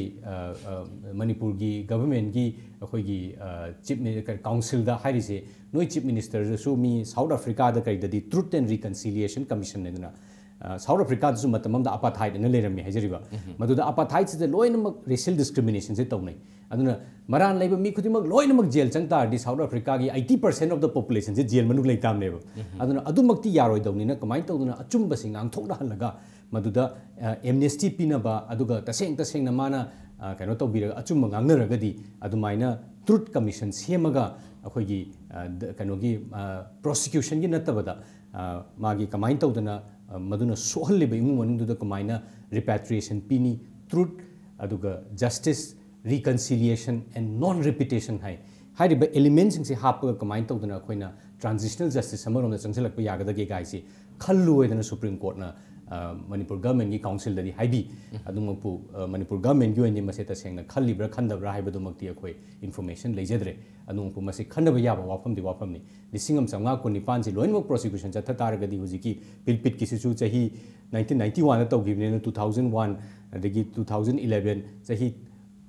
ꯃꯅꯤꯄꯨꯔꯒꯤ ꯒꯚꯔꯟꯃꯦꯟꯒꯤ ꯑꯩꯈꯣꯏꯒꯤ ꯆꯤꯞ ꯀꯥꯎꯟꯁꯤꯜꯗ ꯍꯥꯏꯔꯤꯁꯦ, ꯅꯣꯏ ꯆꯤꯞ ꯃꯤꯅꯤꯁꯇꯔꯗꯁꯨ ꯃꯤ ꯁꯥꯎꯠ ꯑꯐ꯭ꯔꯤꯀꯥꯗ ꯀꯩꯗꯗꯤ ꯇ꯭ꯔꯨꯠ ꯑꯦꯟ ꯔꯤꯀꯟꯁꯤꯂꯤꯌꯦꯁꯟ ꯀꯃꯤꯁꯟ ꯍꯥꯏꯗꯅ ꯁꯥꯎꯠ ꯑꯐ꯭ꯔꯤꯀꯥꯗꯁꯨ ꯃꯇꯝ ꯑꯃꯗ ꯑꯄꯥꯊꯥꯏꯠ ꯑꯅ ꯂꯩꯔꯝꯃꯤ ꯍꯥꯏꯖꯔꯤꯕ꯫ ꯃꯗꯨꯗ ꯑꯄꯥꯊꯥꯏꯠꯁꯤꯗ ꯂꯣꯏꯅꯃꯛ ꯔꯦꯁꯤꯌꯦꯜ ꯗꯤꯁꯀ꯭ꯔꯤꯃꯤꯅꯦꯁꯟꯁꯦ ꯇꯧꯅꯩ꯫ ꯑꯗꯨꯅ ꯃꯔꯥꯟ ꯂꯩꯕ ꯃꯤ ꯈꯨꯗꯤꯡꯃꯛ ꯂꯣꯏꯅꯃꯛ ꯖꯦꯜ ꯆꯪ ꯇꯥꯔꯗꯤ ꯁꯥꯎꯠ ꯑꯐ꯭ꯔꯤꯀꯥꯒꯤ eighty percent of the populationꯁꯦ ꯖꯦꯜ ꯃꯅꯨꯡ ꯂꯩ ꯇꯥꯕꯅꯦꯕ꯫ ꯑꯗꯨꯅ ꯑꯗꯨꯃꯛꯇꯤ ꯌꯥꯔꯣꯏꯗꯧꯅꯤꯅ ꯀꯃꯥꯏꯅ ꯇꯧꯗꯅ ꯑꯆꯨꯝꯕꯁꯤꯡ ꯉꯥꯡꯊꯣꯛꯅꯍꯜꯂꯒ ꯃꯗꯨꯗ ꯑꯦꯝꯅꯦꯁꯇꯤ ꯄꯤꯅꯕ, ꯑꯗꯨꯒ ꯇꯁꯦꯡ ꯇꯁꯦꯡꯅ ꯃꯥꯅ ꯀꯩꯅꯣ ꯇꯧꯕꯤꯔꯒ ꯑꯆꯨꯝꯕ ꯉꯥꯡꯅꯔꯒꯗꯤ ꯑꯗꯨꯃꯥꯏꯅ ꯇ꯭ꯔꯨꯠ ꯀꯃꯤꯁꯟ ꯁꯦꯝꯃꯒ ꯑꯩꯈꯣꯏꯒꯤ ꯀꯩꯅꯣꯒꯤ ꯄ꯭ꯔꯣꯁꯤꯀ꯭ꯌꯨꯁꯟꯒꯤ ꯅꯠꯇꯕꯗ ꯃꯥꯒꯤ ꯀꯃꯥꯏꯅ ꯇꯧꯗꯅ ꯃꯗꯨꯅ ꯁꯣꯛꯍꯜꯂꯤꯕ ꯏꯃꯨꯡ ꯃꯅꯨꯡꯗꯨꯗ ꯀꯃꯥꯏꯅ ꯔꯤꯄꯦꯇ꯭ꯔꯤꯌꯦꯁꯟ ꯄꯤꯅꯤ, ꯇ꯭ꯔꯨꯠ ꯑꯗꯨꯒ ꯖꯁꯇꯤꯁ, ꯔꯤꯀꯟꯁꯤꯂꯤꯌꯦꯁꯟ ꯑꯦꯟ ꯅꯣꯟ ꯔꯤꯄꯤꯇꯦꯁꯟ ꯍꯥꯏ꯫ ꯍꯥꯏꯔꯤꯕ ꯑꯦꯂꯤꯃꯦꯟꯁꯤꯡꯁꯦ ꯍꯥꯞꯄꯒ ꯀꯃꯥꯏꯅ ꯇꯧꯗꯅ ꯑꯩꯈꯣꯏꯅ ꯇ꯭ꯔꯥꯟꯖꯤꯁꯅꯦꯜ ꯖꯁꯇꯤꯁ ꯑꯃꯔꯣꯝꯗ ꯆꯪꯁꯤꯜꯂꯛꯄ ꯌꯥꯒꯗꯒꯦ ꯍꯥꯏꯁꯤ ꯈꯜꯂꯨ ꯍꯥꯏꯗꯅ ꯁꯨꯄ꯭ꯔꯤꯝ ꯀꯣꯔꯠꯅ ꯃꯅꯤꯄꯨꯔ ꯒꯚꯔꯟꯃꯦꯟꯒꯤ ꯀꯥꯎꯟꯁꯤꯜꯗꯗꯤ ꯍꯥꯏꯕꯤ꯫ ꯑꯗꯨꯃꯛꯄꯨ ꯃꯅꯤꯄꯨꯔ ꯒꯚꯔꯟꯃꯦꯟꯒꯤ ꯑꯣꯏꯅꯗꯤ ꯃꯁꯦ ꯇꯁꯦꯡꯅ ꯈꯜꯂꯤꯕ꯭ꯔꯥ ꯈꯟꯗꯕ꯭ꯔꯥ ꯍꯥꯏꯕꯗꯨꯃꯛꯇꯤ ꯑꯩꯈꯣꯏ ꯏꯟꯐꯣꯔꯃꯦꯁꯟ ꯂꯩꯖꯗ꯭ꯔꯦ꯫ ꯑꯗꯨꯃꯛꯄꯨ ꯃꯁꯤ ꯈꯟꯅꯕ ꯌꯥꯕ ꯋꯥꯐꯝꯗꯤ ꯋꯥꯐꯝꯅꯤ꯫ ꯂꯤꯁꯤꯡ ꯑꯃ ꯆꯥꯝꯃꯉꯥ ꯀꯨꯟꯅꯤꯄꯥꯟꯁꯤ ꯂꯣꯏꯅꯃꯛ ꯄ꯭ꯔꯣꯁꯤꯀ꯭ꯌꯨꯁꯟ ꯆꯠꯊ ꯇꯥꯔꯒꯗꯤ ꯍꯧꯖꯤꯛꯀꯤ ꯄꯤꯜꯄꯤꯠꯀꯤꯁꯤꯁꯨ ꯆꯍꯤ nineteen ninety oneꯗ ꯇꯧꯈꯤꯕꯅꯤꯅ two thousand one ꯑꯗꯒꯤ two thousand eleven ꯆꯍꯤ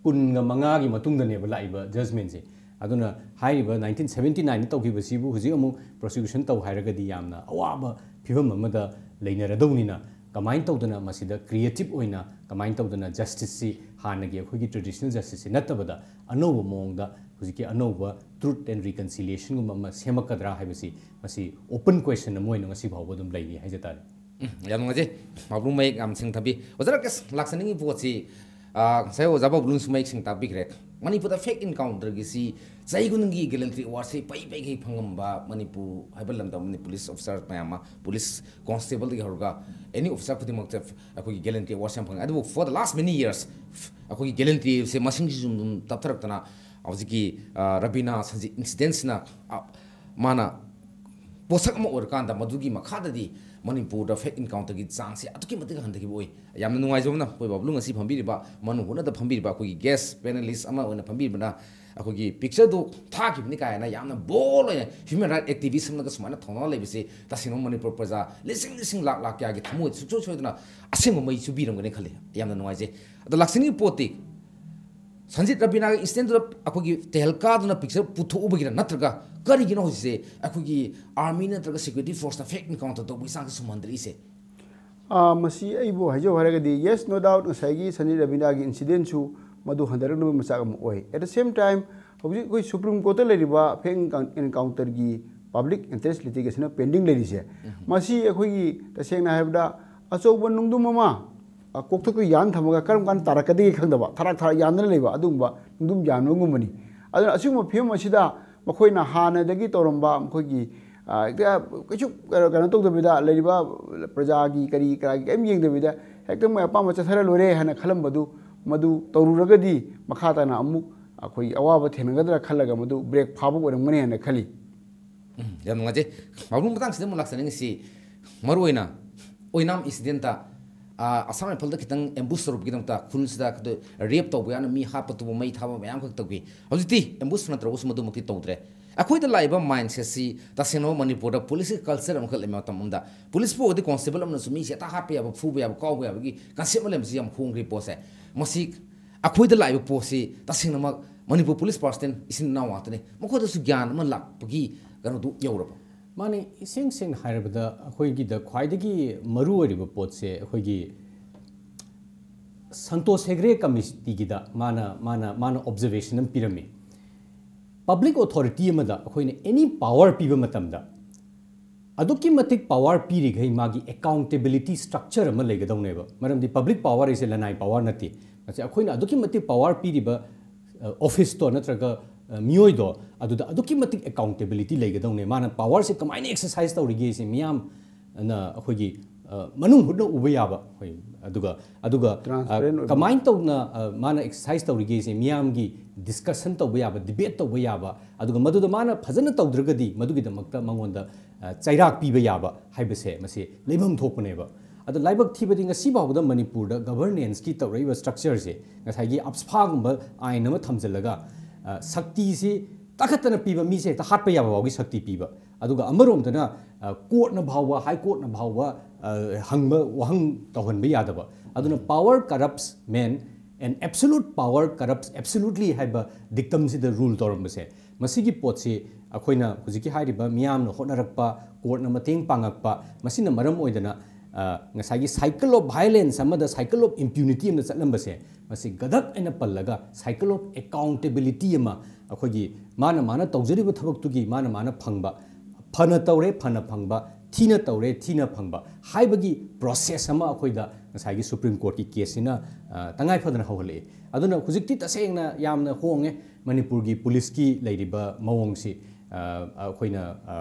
ꯀꯨꯟꯒ ꯃꯉꯥꯒꯤ ꯃꯇꯨꯡꯗꯅꯦꯕ ꯂꯥꯛꯏꯕ ꯖꯖꯃꯦꯟꯁꯦ꯫ ꯑꯗꯨꯅ ꯍꯥꯏꯔꯤꯕ nineteen seventy nineꯗ ꯇꯧꯈꯤꯕꯁꯤꯕꯨ ꯍꯧꯖꯤꯛ ꯑꯃꯨꯛ ꯄ꯭ꯔꯣꯁꯤꯀ꯭ꯌꯨꯁꯟ ꯇꯧ ꯍꯥꯏꯔꯒꯗꯤ ꯌꯥꯝꯅ ꯑꯋꯥꯕ ꯐꯤꯕꯝ ꯑꯃꯗ ꯂꯩꯅꯔꯗꯧꯅꯤꯅ ꯀꯃꯥꯏꯅ ꯇꯧꯗꯅ ꯃꯁꯤꯗ ꯀ꯭ꯔꯤꯌꯦꯇꯤꯞ ꯑꯣꯏꯅ ꯀꯃꯥꯏꯅ ꯇꯧꯗꯅ ꯖꯁꯇꯤꯁꯁꯤ ꯍꯥꯟꯅꯒꯤ ꯑꯩꯈꯣꯏꯒꯤ ꯇ꯭ꯔꯦꯗꯤꯁꯅꯦꯜ ꯖꯁꯇꯤꯁꯁꯤ ꯅꯠꯇꯕꯗ ꯑꯅꯧꯕ ꯃꯑꯣꯡꯗ ꯍꯧꯖꯤꯛꯀꯤ ꯑꯅꯧꯕ ꯇ꯭ꯔꯨꯠ ꯑꯦꯟ ꯔꯤꯀꯟꯁꯤꯂꯤꯌꯦꯁꯟꯒꯨꯝꯕ ꯑꯃ ꯁꯦꯝꯃꯛꯀꯗ꯭ꯔꯥ ꯍꯥꯏꯕꯁꯤ ꯃꯁꯤ ꯑꯣꯄꯟ ꯀ꯭ꯋꯦꯁꯟ ꯑꯃ ꯑꯣꯏꯅ ꯉꯁꯤ ꯐꯥꯎꯕ ꯑꯗꯨꯝ ꯂꯩꯔꯤ ꯍꯥꯏꯖ ꯇꯥꯔꯦ꯫ ꯎꯝ, ꯌꯥꯝ ꯅꯨꯡꯉꯥꯏꯖꯩ꯫ ꯃꯥꯕ꯭ꯔꯨ ꯃꯌꯦꯛ ꯌꯥꯝ ꯁꯦꯡꯅ ꯊꯝꯕꯤ꯫ ꯑꯣꯖꯥ ꯔꯥꯀꯦꯁ, ꯂꯥꯛꯆꯅꯤꯡꯉꯤ ꯄꯣꯠꯁꯤ ꯑꯥ, ꯉꯁꯥꯏ ꯑꯣꯖꯥ ꯕꯥꯕꯨꯂꯨꯅꯁꯨ ꯃꯌꯦꯛ ꯁꯦꯡꯅ ꯇꯥꯛꯄꯤꯈ꯭ꯔꯦ꯫ ꯃꯅꯤꯄꯨꯔꯗ fake encounterꯒꯤ ꯁꯤ ꯆꯍꯤ ꯈꯨꯗꯤꯡꯒꯤ gallantry awardꯁꯤ ꯄꯩ ꯄꯩꯈꯩ ꯐꯪꯉꯝꯕ ꯃꯅꯤꯄꯨꯔ ꯍꯥꯏꯕ ꯂꯝꯗꯝ ꯑꯃꯅꯤ꯫ Police officer ꯃꯌꯥꯝ ꯑꯃ, police constableꯗꯒꯤ ꯍꯧꯔꯒ any officer ꯈꯨꯗꯤꯡꯃꯛꯇ ꯑꯩꯈꯣꯏꯒꯤ gallantry awardꯁꯦ ꯌꯥꯝ ꯐꯪꯉꯦ꯫ ꯑꯗꯨꯕꯨ for the last many years ꯑꯩꯈꯣꯏꯒꯤ gallantryꯁꯦ ꯃꯁꯤꯡꯁꯤ ꯁꯨꯝ ꯁꯨꯝ ꯇꯞꯊꯔꯛꯇꯅ ꯍꯧꯖꯤꯛꯀꯤ, ꯑ, ꯔꯕꯤꯅꯥ ꯁꯟꯖꯤꯠ incidentꯁꯤꯅ, ꯑ, ꯃꯥꯅ ꯄꯣꯠꯁꯛ ꯑꯃ ꯑꯣꯏꯔꯀꯥꯟꯗ ꯃꯗꯨꯒꯤ ꯃꯈꯥꯗꯗꯤ ꯃꯅꯤꯄꯨꯔꯗ fake encounterꯒꯤ ꯆꯥꯡꯁꯤ ꯑꯗꯨꯛꯀꯤ ꯃꯇꯤꯛ ꯍꯟꯊꯈꯤꯕ ꯑꯣꯏ꯫ ꯌꯥꯝꯅ ꯅꯨꯡꯉꯥꯏꯖꯕꯅ ꯑꯩꯈꯣꯏ ꯕꯥꯕꯨꯂꯨ ꯉꯁꯤ ꯐꯝꯕꯤꯔꯤꯕ, ꯃꯅꯨꯡ ꯍꯨꯠꯅꯗ ꯐꯝꯕꯤꯔꯤꯕ ꯑꯩꯈꯣꯏꯒꯤ guest panelist ꯑꯃ ꯑꯣꯏꯅ ꯐꯝꯕꯤꯔꯤꯕꯅ ꯑꯩꯈꯣꯏꯒꯤ pictureꯗꯨ ꯊꯥꯈꯤꯕꯅꯤ ꯀꯥꯏꯅ ꯌꯥꯝꯅ bold ꯑꯣꯏꯅ human right activist ꯑꯃꯅꯒ ꯁꯨꯃꯥꯏꯅ ꯊꯧꯅꯥ ꯂꯩꯕꯁꯤ ꯇꯁꯦꯡꯅ ꯃꯅꯤꯄꯨꯔ ꯄ꯭ꯔꯖꯥ ꯂꯤꯁꯤꯡ ꯂꯤꯁꯤꯡ ꯂꯥꯛ ꯂꯥꯛ ꯀꯌꯥꯒꯤ ꯊꯃꯣꯏꯗ ꯁꯨꯡꯁꯣꯏ ꯁꯣꯏꯗꯅ ꯑꯁꯦꯡꯕ ꯃꯩ ꯆꯨꯕꯤꯔꯝꯒꯅꯤ ꯈꯜꯂꯤ꯫ ꯌꯥꯝꯅ ꯅꯨꯡꯉꯥꯏꯖꯩ꯫ ꯑꯗꯣ ꯂꯥꯛꯁꯤꯟꯒꯤ ꯄꯣꯠꯇꯤ ꯁꯟꯖꯤꯠ ꯔꯕꯤꯅꯥꯒꯤ incidentꯗꯨꯗ ꯑꯩꯈꯣꯏꯒꯤ ꯇꯦꯍꯜꯀꯥꯗꯨꯅ picture ꯄꯨꯊꯣꯛꯎꯕꯒꯤꯔ ꯅꯠꯇ꯭ꯔꯒ ꯀꯔꯤꯒꯤꯅꯣ ꯍꯧꯖꯤꯛꯁꯦ ꯑꯩꯈꯣꯏꯒꯤ army ꯅꯠꯇ꯭ꯔꯒ security forceꯅ fake encounter ꯇꯧꯕꯒꯤ ꯆꯥꯡꯁꯦ ꯁꯨꯝ ꯍꯟꯊꯔꯛꯏꯁꯦ? ꯑꯥ, ꯃꯁꯤ ꯑꯩꯕꯨ ꯍꯥꯏꯖꯧ ꯍꯥꯏꯔꯒꯗꯤ, yes, no doubt, ꯉꯁꯥꯏꯒꯤ ꯁꯟꯖꯤꯠ ꯔꯕꯤꯅꯥꯒꯤ incidentꯁꯨ ꯃꯗꯨ ꯍꯟꯊꯔꯛꯅꯕ ꯃꯆꯥꯛ ꯑꯃ ꯑꯣꯏ꯫ At the same time, ꯍꯧꯖꯤꯛ ꯑꯩꯈꯣꯏ Supreme Courtꯇ ꯂꯩꯔꯤꯕ fake encounterꯒꯤ public interest litigationꯅ pending ꯂꯩꯔꯤꯁꯦ, ꯃꯁꯤ ꯑꯩꯈꯣꯏꯒꯤ ꯇꯁꯦꯡꯅ ꯍꯥꯏꯔꯕꯗ ꯑꯆꯧꯕ ꯅꯨꯡꯗꯨꯝ ꯑꯃ, ꯑ, ꯀꯣꯛꯊꯛꯇ ꯌꯥꯟ ꯊꯝꯃꯒ ꯀꯔꯝ ꯀꯥꯟꯗ ꯇꯥꯔꯛꯀꯗꯒꯦ ꯈꯪꯗꯕ, ꯊꯔꯥꯛ ꯊꯔꯥꯛ ꯌꯥꯟꯗꯅ ꯂꯩꯕ, ꯑꯗꯨꯒꯨꯝꯕ ꯅꯨꯡꯗꯨꯝ ꯌꯥꯟꯕꯒꯨꯝꯕꯅꯤ꯫ ꯑꯗꯨꯅ ꯑꯁꯤꯒꯨꯝꯕ ꯐꯤꯕꯝ ꯑꯁꯤꯗ ꯃꯈꯣꯏꯅ ꯍꯥꯟꯅꯗꯒꯤ ꯇꯧꯔꯝꯕ ꯃꯈꯣꯏꯒꯤ, ꯑ, ꯍꯦꯛꯇ ꯀꯩꯁꯨ ꯀꯩꯅꯣ ꯇꯧꯗꯕꯤꯗ, ꯂꯩꯔꯤꯕ ꯄ꯭ꯔꯖꯥꯒꯤ ꯀꯔꯤ ꯀꯔꯥꯒꯤ ꯀꯔꯤꯝ ꯌꯦꯡꯗꯕꯤꯗ ꯍꯦꯛꯇ ꯃꯣꯏ ꯑꯄꯥꯝꯕ ꯆꯠꯊꯔ ꯂꯣꯏꯔꯦ ꯍꯥꯏꯅ ꯈꯜꯂꯝꯕꯗꯨ, ꯃꯗꯨ ꯇꯧꯔꯨꯔꯒꯗꯤ ꯃꯈꯥ ꯇꯥꯅ ꯑꯃꯨꯛ ꯑꯩꯈꯣꯏ ꯑꯋꯥꯕ ꯊꯦꯡꯅꯒꯗ꯭ꯔꯥ ꯈꯜꯂꯒ ꯃꯗꯨ brake ꯐꯥꯕ ꯑꯣꯏꯔꯝꯒꯅꯤ ꯍꯥꯏꯅ ꯈꯜꯂꯤ꯫ ꯎꯝ, ꯌꯥꯝ ꯅꯨꯡꯉꯥꯏꯖꯩ꯫ ꯕꯥꯕꯨꯂꯨ, ꯃꯇꯥꯡꯁꯤꯗ ꯑꯃꯨꯛ ꯂꯥꯛꯆꯅꯤꯡꯉꯤꯁꯤ, ꯃꯔꯨꯑꯣꯏꯅ ꯑꯣꯏꯅꯥꯝ incidentꯇ, ꯑꯥ, Assam Riflesꯇ ꯈꯤꯇꯪ ambush ꯇꯧꯔꯨꯕꯒꯤꯗꯃꯛꯇ ꯈꯨꯜꯁꯤꯗ rape ꯇꯧꯕ ꯌꯥꯎꯅ ꯃꯤ ꯍꯥꯠꯄ ꯇꯨꯕ ꯃꯩ ꯊꯥꯕ ꯃꯌꯥꯝ ꯈꯛ ꯇꯧꯈꯤ꯫ ꯍꯧꯖꯤꯛꯇꯤ ambush ꯐꯅ ꯇꯧꯔꯒꯁꯨ ꯃꯗꯨꯃꯛꯇꯤ ꯇꯧꯗ꯭ꯔꯦ꯫ ꯑꯩꯈꯣꯏꯗ ꯂꯥꯛꯏꯕ mindsetꯁꯤ ꯇꯁꯦꯡꯅ ꯃꯅꯤꯄꯨꯔꯗ policeꯀꯤ culture ꯑꯃꯈꯛ ꯂꯩꯕ ꯃꯇꯝ ꯑꯃꯗ police ꯄꯨ ꯑꯣꯏꯔꯗꯤ constable ꯑꯃꯅꯁꯨ ꯃꯤꯁꯦ ꯍꯦꯛꯇ ꯍꯥꯠꯄ ꯌꯥꯕ, ꯐꯨꯕ ꯌꯥꯕ, ꯀꯥꯎꯕ ꯌꯥꯕꯒꯤ concept ꯑꯃ ꯂꯩꯕꯁꯤ ꯌꯥꯝ ꯍꯣꯡꯈ꯭ꯔꯦ ꯄꯣꯠꯁꯦ꯫ ꯃꯁꯤ ꯑꯩꯈꯣꯏꯗ ꯂꯥꯛꯏꯕ ꯄꯣꯠꯁꯤ ꯇꯁꯦꯡꯅꯃꯛ ꯃꯅꯤꯄꯨꯔ police personnel ꯏꯆꯤꯟ ꯏꯅꯥꯎ ꯉꯥꯛꯇꯅꯤ, ꯃꯈꯣꯏꯗꯁꯨ ꯒ꯭ꯌꯥꯟ ꯑꯃ ꯂꯥꯛꯄꯒꯤ ꯀꯩꯅꯣꯗꯨ ꯌꯧꯔꯕ? ꯃꯥꯅꯤ, ꯏꯁꯦꯡ ꯁꯦꯡꯅ ꯍꯥꯏꯔꯕꯗ ꯑꯩꯈꯣꯏꯒꯤꯗ ꯈ꯭ꯋꯥꯏꯗꯒꯤ ꯃꯔꯨ ꯑꯣꯏꯔꯤꯕ ꯄꯣꯠꯁꯦ ꯑꯩꯈꯣꯏꯒꯤ ꯁꯟꯇꯣꯁ ꯍꯦꯒ꯭ꯔꯦ committeeꯒꯤꯗ ꯃꯥꯅ, ꯃꯥꯅ, ꯃꯥꯅ observation ꯑꯃ ꯄꯤꯔꯝꯃꯤ꯫ Public authority ꯑꯃꯗ ꯑꯩꯈꯣꯏꯅ any power ꯄꯤꯕ ꯃꯇꯝꯗ ꯑꯗꯨꯛꯀꯤ ꯃꯇꯤꯛ ꯄꯋꯥꯔ ꯄꯤꯔꯤꯈꯩ ꯃꯥꯒꯤ ꯑꯦꯀꯥꯎꯟꯇꯦꯕꯤꯂꯤꯇꯤ ꯁ꯭ꯇ꯭ꯔꯛꯆꯔ ꯑꯃ ꯂꯩꯒꯗꯧꯅꯦꯕ꯫ ꯃꯔꯝꯗꯤ ꯄꯕ꯭ꯂꯤꯛ ꯄꯋꯥꯔ ꯍꯥꯏꯁꯦ ꯂꯅꯥꯏ ꯄꯋꯥꯔ ꯅꯠꯇꯦ꯫ ꯃꯁꯤ ꯑꯩꯈꯣꯏꯅ ꯑꯗꯨꯛꯀꯤ ꯃꯇꯤꯛ ꯄꯋꯥꯔ ꯄꯤꯔꯤꯕ ꯑꯣꯐꯤꯁꯇꯣ ꯅꯠꯇ꯭ꯔꯒ ꯃꯤꯑꯣꯏꯗꯣ, ꯑꯗꯨꯗ ꯑꯗꯨꯛꯀꯤ ꯃꯇꯤꯛ ꯑꯦꯀꯥꯎꯟꯇꯦꯕꯤꯂꯤꯇꯤ ꯂꯩꯒꯗꯧꯅꯦ꯫ ꯃꯥꯅ ꯄꯋꯥꯔꯁꯦ ꯀꯃꯥꯏꯅ ꯑꯦꯛꯁꯔꯁꯥꯏꯁ ꯇꯧꯔꯤꯒꯦꯁꯦ ꯃꯤꯌꯥꯝꯅ ꯑꯩꯈꯣꯏꯒꯤ ꯃꯅꯨꯡ ꯍꯨꯠꯅ ꯎꯕ ꯌꯥꯕ꯫ ꯑꯩꯈꯣꯏ ꯑꯗꯨꯒ ꯑꯗꯨꯒ ꯀꯃꯥꯏꯅ ꯇꯧꯅ ꯃꯥꯅ ꯑꯦꯛꯁꯔꯁꯥꯏꯁ ꯇꯧꯔꯤꯒꯦꯁꯦ ꯃꯤꯌꯥꯝꯒꯤ ꯗꯤꯁꯀꯁꯟ ꯇꯧꯕ ꯌꯥꯕ, ꯗꯤꯕꯦꯠ ꯇꯧꯕ ꯌꯥꯕ꯫ ꯑꯗꯨꯒ ꯃꯗꯨꯗ ꯃꯥꯅ ꯐꯖꯅ ꯇꯧꯗ꯭ꯔꯒꯗꯤ ꯃꯗꯨꯒꯤꯗꯃꯛꯇ ꯃꯉꯣꯟꯗ ꯆꯩꯔꯥꯛ ꯄꯤꯕ ꯌꯥꯕ ꯍꯥꯏꯕꯁꯦ ꯃꯁꯤ ꯂꯩꯐꯝ ꯊꯣꯛꯄꯅꯦꯕ꯫ ꯑꯗꯣ ꯂꯥꯏꯕꯛ ꯊꯤꯕꯗꯤ ꯉꯁꯤ ꯐꯥꯎꯕꯗ ꯃꯅꯤꯄꯨꯔꯗ ꯒꯚꯔꯅꯦꯟꯁꯀꯤ ꯇꯧꯔꯛꯏꯕ ꯁ꯭ꯇ꯭ꯔꯛꯆꯔꯁꯦ, ꯉꯁꯥꯏꯒꯤ ꯑꯞꯁꯐꯥꯒꯨꯝꯕ ꯑꯥꯏꯟ ꯑꯃ ꯊꯝꯖꯤꯜꯂꯒ ꯁꯛꯇꯤꯁꯤ ꯇꯥꯈꯠꯇꯅ ꯄꯤꯕ, ꯃꯤꯁꯦ ꯍꯦꯛꯇ ꯍꯥꯠꯄ ꯌꯥꯕ ꯐꯥꯎꯒꯤ ꯁꯛꯇꯤ ꯄꯤꯕ꯫ ꯑꯗꯨꯒ ꯑꯃꯔꯣꯝꯗꯅ ꯀꯣꯔꯠꯅ ꯐꯥꯎꯕ, ꯍꯥꯏ ꯀꯣꯔꯠꯅ ꯐꯥꯎꯕ ꯍꯪꯕ ꯋꯥꯍꯪ ꯇꯧꯍꯟꯕ ꯌꯥꯗꯕ꯫ ꯑꯗꯨꯅ power corrupts men and absolute power corrupts absolutely ꯍꯥꯏꯕ ꯗꯤꯛꯇꯝꯁꯤꯗ ꯔꯨꯜ ꯇꯧꯔꯝꯕꯁꯦ, ꯃꯁꯤꯒꯤ ꯄꯣꯠꯁꯤ ꯑꯩꯈꯣꯏꯅ ꯍꯧꯖꯤꯛꯀꯤ ꯍꯥꯏꯔꯤꯕ ꯃꯤꯌꯥꯝꯅ ꯍꯣꯠꯅꯔꯛꯄ, ꯀꯣꯔꯠꯅ ꯃꯇꯦꯡ ꯄꯥꯡꯉꯛꯄ, ꯃꯁꯤꯅ ꯃꯔꯝ ꯑꯣꯏꯗꯅ ꯉꯁꯥꯏꯒꯤ cycle of violence ꯑꯃꯗ cycle of impunity ꯑꯃꯗ ꯆꯠꯂꯝꯕꯁꯦ, ꯃꯁꯤ ꯒꯗꯛ ꯑꯩꯅ ꯄꯜꯂꯒ cycle of accountability ꯑꯃ, ꯑꯩꯈꯣꯏꯒꯤ ꯃꯥꯅ ꯃꯥꯅ ꯇꯧꯖꯔꯤꯕ ꯊꯕꯛꯇꯨꯒꯤ ꯃꯥꯅ ꯃꯥꯅ ꯐꯪꯕ, ꯐꯅ ꯇꯧꯔꯦ ꯐꯅ ꯐꯪꯕ, ꯊꯤꯅ ꯇꯧꯔꯦ ꯊꯤꯅ ꯐꯪꯕ ꯍꯥꯏꯕꯒꯤ ꯄ꯭ꯔꯣꯁꯦꯁ ꯑꯃ ꯑꯩꯈꯣꯏꯗ ꯉꯁꯥꯏꯒꯤ ꯁꯨꯄ꯭ꯔꯤꯝ ꯀꯣꯔꯠꯀꯤ ꯀꯦꯁꯁꯤꯅ ꯇꯉꯥꯏ ꯐꯗꯅ ꯍꯧꯍꯜꯂꯛꯏ꯫ ꯑꯗꯨꯅ ꯍꯧꯖꯤꯛꯇꯤ ꯇꯁꯦꯡꯅ ꯌꯥꯝꯅ ꯍꯣꯡꯉꯦ ꯃꯅꯤꯄꯨꯔꯒꯤ ꯄꯨꯂꯤꯁꯀꯤ ꯂꯩꯔꯤꯕ ꯃꯑꯣꯡꯁꯤ꯫ ꯑꯩꯈꯣꯏꯅ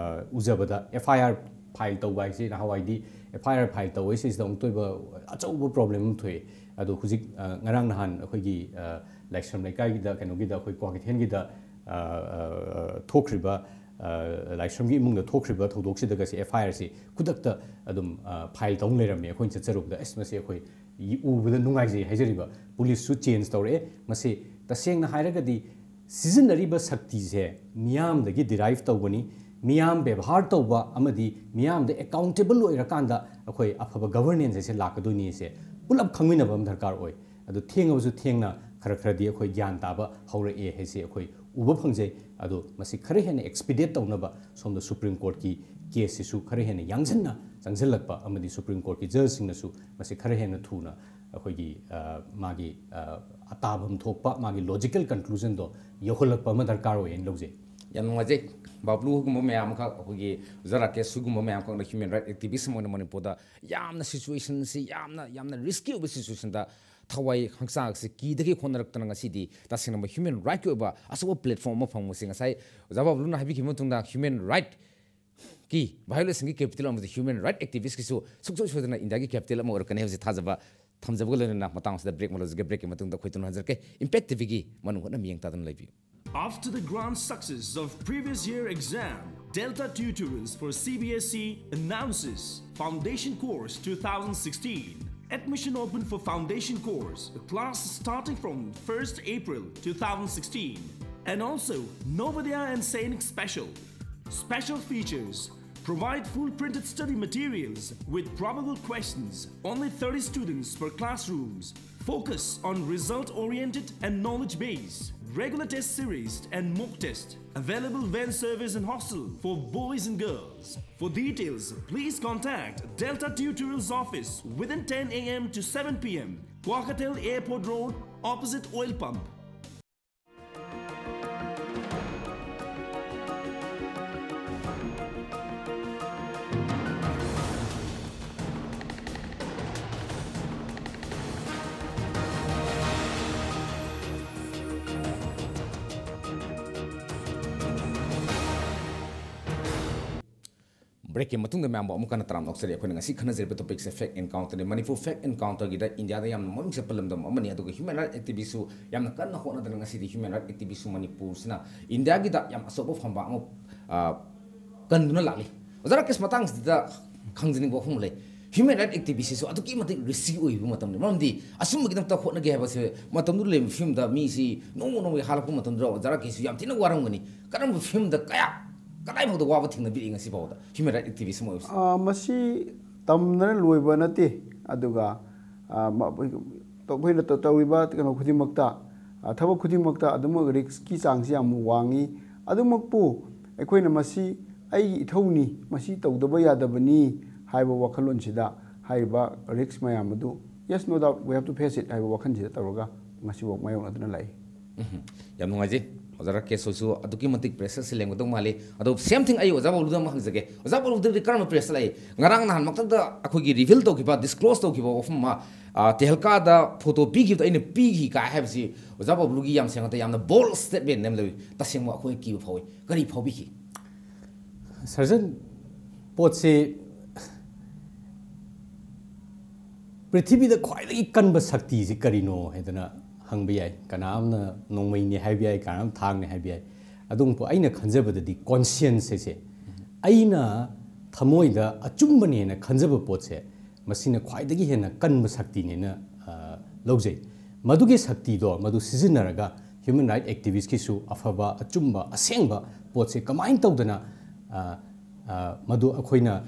ꯎꯖꯕꯗ ꯑꯦꯐ ꯑꯥꯏ ꯑꯥꯔ ꯐꯥꯏꯜ ꯇꯧꯕ ꯍꯥꯏꯁꯤ, ꯅꯍꯥꯟꯋꯥꯏꯗꯤ ꯑꯦꯐ ꯑꯥꯏ ꯑꯥꯔ ꯐꯥꯏꯜ ꯇꯧꯕ ꯍꯥꯏꯁꯤꯗ ꯑꯃꯨꯛꯇ ꯑꯣꯏꯕ ꯑꯆꯧꯕ ꯄ꯭ꯔꯣꯕ꯭ꯂꯦꯝ ꯑꯃ ꯊꯣꯛꯑꯦ꯫ ꯑꯗꯣ ꯍꯧꯖꯤꯛ ꯉꯔꯥꯡ ꯅꯍꯥꯟ ꯑꯩꯈꯣꯏꯒꯤ ꯂꯥꯏꯁ꯭ꯔꯝ ꯂꯩꯀꯥꯏꯒꯤꯗ, ꯀꯩꯅꯣꯒꯤꯗ, ꯑꯩꯈꯣꯏ ꯀ꯭ꯋꯥꯀꯩꯊꯦꯜꯒꯤꯗ ꯊꯣꯛꯈ꯭ꯔꯤꯕ, ꯂꯥꯏꯁ꯭ꯔꯝꯒꯤ ꯏꯃꯨꯡꯗ ꯊꯣꯛꯈ꯭ꯔꯤꯕ ꯊꯧꯗꯣꯛꯁꯤꯗꯒꯁꯦ ꯑꯦꯐ ꯑꯥꯏ ꯑꯥꯔꯁꯤ ꯈꯨꯗꯛꯇ ꯑꯗꯨꯝ ꯐꯥꯏꯜ ꯇꯧ ꯂꯩꯔꯝꯃꯦ꯫ ꯑꯩꯈꯣꯏꯅ ꯆꯠꯆꯔꯨꯕꯗ ꯑꯁ, ꯃꯁꯤ ꯑꯩꯈꯣꯏ ꯎꯕꯗ ꯅꯨꯡꯉꯥꯏꯖꯩ ꯍꯥꯏꯖꯔꯤꯕ꯫ ꯄꯨꯂꯤꯁꯁꯨ ꯆꯦꯟꯖ ꯇꯧꯔꯛꯑꯦ꯫ ꯃꯁꯤ ꯇꯁꯦꯡꯅ ꯍꯥꯏꯔꯒꯗꯤ ꯁꯤꯖꯤꯟꯅꯔꯤꯕ ꯁꯛꯇꯤꯁꯦ ꯃꯤꯌꯥꯝꯗꯒꯤ ꯗꯤꯔꯥꯏꯚ ꯇꯧꯕꯅꯤ꯫ ꯃꯤꯌꯥꯝ ꯕꯦꯕꯥꯔ ꯇꯧꯕ ꯑꯃꯗꯤ ꯃꯤꯌꯥꯝꯗ ꯑꯦꯀꯥꯎꯟꯇꯦꯕꯜ ꯑꯣꯏꯔꯀꯥꯟꯗ ꯑꯩꯈꯣꯏ ꯑꯐꯕ ꯒꯚꯔꯅꯦꯟꯁ ꯑꯁꯦ ꯂꯥꯛꯀꯗꯣꯏꯅꯤ ꯍꯥꯏꯁꯦ ꯄꯨꯂꯞ ꯈꯪꯃꯤꯟꯅꯕ ꯑꯃ ꯗꯔꯀꯥꯔ ꯑꯣꯏ꯫ ꯑꯗꯣ ꯊꯦꯡꯉꯕꯁꯨ ꯊꯦꯡꯅ ꯈꯔ ꯈꯔꯗꯤ ꯑꯩꯈꯣꯏ ꯒ꯭ꯌꯥꯟ ꯇꯥꯕ ꯍꯧꯔꯛꯑꯦ ꯍꯥꯏꯁꯦ ꯑꯩꯈꯣꯏ ꯎꯕ ꯐꯪꯖꯩ꯫ ꯑꯗꯣ ꯃꯁꯤ ꯈꯔ ꯍꯦꯟꯅ ꯑꯦꯛꯁꯄꯤꯗꯦꯠ ꯇꯧꯅꯕ ꯁꯣꯝꯗ ꯁꯨꯄ꯭ꯔꯤꯝ ꯀꯣꯔꯠꯀꯤ ꯀꯦꯁꯁꯤꯁꯨ ꯈꯔ ꯍꯦꯟꯅ ꯌꯥꯡꯁꯤꯟꯅ ꯆꯪꯁꯤꯜꯂꯛꯄ ꯑꯃꯗꯤ ꯁꯨꯄ꯭ꯔꯤꯝ ꯀꯣꯔꯠꯀꯤ ꯖꯖꯁꯤꯡꯅꯁꯨ ꯃꯁꯤ ꯈꯔ ꯍꯦꯟꯅ ꯊꯨꯅ ꯑꯩꯈꯣꯏꯒꯤ, ꯑ, ꯃꯥꯒꯤ, ꯑ, ꯑꯇꯥꯕꯝ ꯊꯣꯛꯄ ꯃꯥꯒꯤ ꯂꯣꯖꯤꯀꯦꯜ ꯀꯟꯀ꯭ꯂꯨꯖꯟꯗꯣ ꯌꯧꯍꯜꯂꯛꯄ ꯑꯃ ꯗꯔꯀꯥꯔ ꯑꯣꯏꯌꯦꯅ ꯂꯧꯖꯩ꯫ ꯌꯥꯝ ꯅꯨꯡꯉꯥꯏꯖꯩ꯫ ꯕꯥꯕ꯭ꯂꯨꯒꯨꯝꯕ ꯃꯌꯥꯝ ꯑꯃꯈꯛ, ꯑꯩꯈꯣꯏꯒꯤ ꯑꯣꯖꯥ ꯔꯥꯀꯦꯁ ꯁꯨꯒꯨꯝꯕ ꯃꯌꯥꯝ ꯑꯃꯈꯛꯅ human right activist ꯑꯃ ꯑꯣꯏꯅ ꯃꯅꯤꯄꯨꯔꯗ ꯌꯥꯝꯅ situationꯁꯤ, ꯌꯥꯝꯅ, ꯌꯥꯝꯅ risky ꯑꯣꯏꯕ situationꯗ ꯊꯋꯥꯏ ꯍꯛꯆꯥꯡꯁꯤ ꯀꯤꯗꯒꯩ ꯍꯣꯠꯅꯔꯛꯇꯅ ꯉꯁꯤꯗꯤ ꯇꯁꯦꯡꯅ human rightꯀꯤ ꯑꯣꯏꯕ ꯑꯆꯧꯕ platform ꯑꯃ ꯐꯪꯕꯁꯦ, ꯉꯁꯥꯏ ꯑꯣꯖꯥ ꯕꯥꯕ꯭ꯂꯨꯅ ꯍꯥꯏꯕꯤꯈꯤꯕ ꯃꯇꯨꯡꯗ human rightꯀꯤ violationꯒꯤ capital ꯑꯃꯗꯤ human right activistꯀꯤꯁꯨ ꯁꯨꯡꯁꯣꯏ ꯁꯣꯏꯗꯅ ꯏꯟꯗꯤꯌꯥꯒꯤ capital ꯑꯃ ꯑꯣꯏꯔꯛꯀꯅꯤ ꯍꯥꯏꯕꯁꯤ ꯊꯥꯖꯕ ꯊꯝꯖꯕꯒ ꯂꯣꯏꯅꯅ ꯃꯇꯥꯡ ꯑꯁꯤꯗ break ꯑꯃ ꯂꯧꯖꯒꯦ꯫ Breakꯀꯤ ꯃꯇꯨꯡꯗ ꯑꯩꯈꯣꯏ ꯇꯨꯅ ꯍꯟꯖꯔꯛꯀꯦ꯫ Impact TVꯒꯤ ꯃꯅꯨꯡ ꯍꯨꯠꯅ ꯃꯤꯠꯌꯦꯡ ꯇꯥꯗꯨꯅ ꯂꯩꯕꯤꯌꯨ꯫ After the grand success of previous year exam, Delta Tutorials for C B S E announces Foundation Course two thousand sixteen. Admission open for Foundation Course, class starting from first April two thousand sixteen. And also, Navodaya and Sainik Special. Special features: provide full printed study materials with probable questions, only thirty students per classrooms. Focus on result oriented and knowledge based. Regular test series and mock test. Available van service and hostel for boys and girls. For details, please contact Delta Tutorials office within ten a m to seven p m. Kwarkatel Airport Road, opposite oil pump. Breakꯀꯤ ꯃꯇꯨꯡꯗ ꯃꯌꯥꯝꯕꯨ ꯑꯃꯨꯛ ꯍꯟꯅ ꯇꯔꯥꯝꯅ ꯑꯣꯛꯆꯔꯤ꯫ ꯑꯩꯈꯣꯏꯅ ꯉꯁꯤ ꯈꯟꯅꯖꯔꯤꯕ topicꯁꯦ fake encounterꯅꯤ꯫ Manipur fake encounterꯒꯤꯗ ꯏꯟꯗꯤꯌꯥꯗ ꯌꯥꯝꯅ ꯃꯃꯤꯡ ꯆꯠꯄ ꯂꯝꯗꯝ ꯑꯃꯅꯤ, ꯑꯗꯨꯒ human right activistꯁꯨ ꯌꯥꯝꯅ ꯀꯟꯅ ꯍꯣꯠꯅꯗꯅ ꯉꯁꯤꯗꯤ human right activistꯁꯨ ꯃꯅꯤꯄꯨꯔꯁꯤꯅ ꯏꯟꯗꯤꯌꯥꯒꯤꯗ ꯌꯥꯝ ꯑꯆꯧꯕ ꯐꯝꯕꯥꯛ ꯑꯃ, ꯑ, ꯀꯟꯗꯨꯅ ꯂꯥꯛꯂꯤ꯫ ꯑꯣꯖꯥ ꯔꯥꯀꯦꯁ, ꯃꯇꯥꯡꯁꯤꯗ ꯈꯪꯖꯅꯤꯡꯕ ꯋꯥꯐꯝ ꯑꯃ ꯂꯩ꯫ Human right activistꯁꯤꯁꯨ ꯑꯗꯨꯛꯀꯤ ꯃꯇꯤꯛ risky ꯑꯣꯏꯕ ꯃꯇꯝꯅꯤ, ꯃꯔꯝꯗꯤ ꯑꯆꯨꯝꯕꯒꯤꯗꯃꯛꯇ ꯍꯣꯠꯅꯒꯦ ꯍꯥꯏꯕꯁꯦ ꯃꯇꯝꯗꯨꯗ ꯂꯩꯔꯤꯕ ꯐꯤꯕꯝꯗ ꯃꯤꯁꯤ ꯅꯣꯡꯃ ꯅꯣꯡꯃꯒꯤ ꯍꯥꯜꯂꯛꯄ ꯃꯇꯝꯗ ꯑꯣꯖꯥ ꯔꯥꯀꯦꯁꯁꯨ ꯌꯥꯝ ꯊꯤꯅ ꯋꯥꯔꯝꯒꯅꯤ꯫ ꯀꯔꯝꯕ ꯐꯤꯕꯝꯗ, ꯀꯌꯥ, ꯀꯗꯥꯏꯐꯥꯎꯗ ꯋꯥꯕ ꯊꯦꯡꯅꯕꯤꯔꯛꯏ ꯉꯁꯤ ꯐꯥꯎꯕꯗ human right activist ꯑꯃ ꯑꯣꯏꯕꯁꯦ? ꯑꯥ, ꯃꯁꯤ ꯇꯝꯗꯅ ꯂꯣꯏꯕ ꯅꯠꯇꯦ꯫ ꯑꯗꯨꯒ, ꯑꯥ, ꯃ-, ꯑꯩꯈꯣꯏꯅ ꯇ-, ꯇꯧꯔꯤꯕ ꯀꯩꯅꯣ ꯈꯨꯗꯤꯡꯃꯛꯇ, ꯑꯥ, ꯊꯕꯛ ꯈꯨꯗꯤꯡꯃꯛꯇ ꯑꯗꯨꯃꯛ riskꯀꯤ ꯆꯥꯡꯁꯤ ꯌꯥꯝ ꯋꯥꯡꯉꯤ꯫ ꯑꯗꯨꯃꯛꯄꯨ ꯑꯩꯈꯣꯏꯅ ꯃꯁꯤ ꯑꯩꯒꯤ ꯏꯊꯧꯅꯤ, ꯃꯁꯤ ꯇꯧꯗꯕ ꯌꯥꯗꯕꯅꯤ ꯍꯥꯏꯕ ꯋꯥꯈꯜꯂꯣꯟꯁꯤꯗ ꯍꯥꯏꯔꯤꯕ risk ꯃꯌꯥꯝ ꯑꯗꯨ, yes, no doubt, we have to face it ꯍꯥꯏꯕ ꯋꯥꯈꯜꯁꯤꯗ ꯇꯧꯔꯒ ꯉꯁꯤꯐꯥꯎ ꯃꯥꯌꯣꯛꯅꯗꯨꯅ ꯂꯥꯛꯏ꯫ ꯎꯝ, ꯌꯥꯝ ꯅꯨꯡꯉꯥꯏꯖꯩ꯫ ꯑꯣꯖꯥ ꯔꯥꯀꯦꯁ ꯍꯣꯏꯁꯨ ꯑꯗꯨꯛꯀꯤ ꯃꯇꯤꯛ pressure ꯁꯦ ꯂꯦꯡꯒꯗꯧ ꯃꯥꯜꯂꯤ꯫ ꯑꯗꯣ same thing ꯑꯩ ꯑꯣꯖꯥ ꯕꯕꯂꯨꯗ ꯑꯃ ꯍꯪꯖꯒꯦ꯫ ꯑꯣꯖꯥ ꯕꯕꯂꯨꯗꯗꯤ ꯀꯔꯝꯕ pressure ꯂꯥꯛꯏ? ꯉꯔꯥꯡ ꯅꯍꯥꯟꯃꯛꯇꯗ ꯑꯩꯈꯣꯏꯒꯤ reveal ꯇꯧꯈꯤꯕ, disclose ꯇꯧꯈꯤꯕ ꯋꯥꯐꯝ ꯑꯃ, ꯑ, ꯇꯦꯍꯜꯀꯥꯗ photo ꯄꯤꯈꯤꯕꯗꯣ ꯑꯩꯅ ꯄꯤꯈꯤ ꯀꯥꯏ ꯍꯥꯏꯕꯁꯤ ꯑꯣꯖꯥ ꯕꯕꯂꯨꯒꯤ ꯌꯥꯝ ꯁꯦꯡꯅ ꯌꯥꯝꯅ bold statement ꯑꯃ ꯂꯩ꯫ ꯇꯁꯦꯡꯕ ꯑꯩꯈꯣꯏ ꯀꯤꯕ ꯐꯥꯎꯏ꯫ ꯀꯔꯤ ꯐꯥꯎꯕꯤꯈꯤ? ꯁꯔꯖꯟ, ꯄꯣꯠꯁꯤ ꯄ꯭ꯔꯤꯊꯤꯕꯤꯗ ꯈ꯭ꯋꯥꯏꯗꯒꯤ ꯀꯟꯕ ꯁꯛꯇꯤꯁꯤ ꯀꯔꯤꯅꯣ ꯍꯥꯏꯗꯅ ꯍꯪꯕ ꯌꯥꯏ꯫ ꯀꯅꯥ ꯑꯃꯅ ꯅꯣꯡꯃꯩꯅꯤ ꯍꯥꯏꯕ ꯌꯥꯏ, ꯀꯅꯥ ꯑꯃ ꯊꯥꯡꯅꯤ ꯍꯥꯏꯕ ꯌꯥꯏ꯫ ꯑꯗꯨꯕꯨ ꯑꯩꯅ ꯈꯟꯖꯕꯗꯗꯤ conscience ꯍꯥꯏꯁꯦ, ꯑꯩꯅ ꯊꯃꯣꯏꯗ ꯑꯆꯨꯝꯕꯅꯦꯅ ꯈꯟꯖꯕ ꯄꯣꯠꯁꯦ, ꯃꯁꯤꯅ ꯈ꯭ꯋꯥꯏꯗꯒꯤ ꯍꯦꯟꯅ ꯀꯟꯕ ꯁꯛꯇꯤꯅꯦꯅ, ꯑ, ꯂꯧꯖꯩ꯫ ꯃꯗꯨꯒꯤ ꯁꯛꯇꯤꯗꯣ ꯃꯗꯨ ꯁꯤꯖꯤꯟꯅꯔꯒ human right activist ꯀꯤꯁꯨ ꯑꯐꯕ, ꯑꯆꯨꯝꯕ, ꯑꯁꯦꯡꯕ ꯄꯣꯠꯁꯦ ꯀꯃꯥꯏꯅ ꯇꯧꯗꯅ, ꯑ, ꯑ, ꯃꯗꯨ ꯑꯩꯈꯣꯏꯅ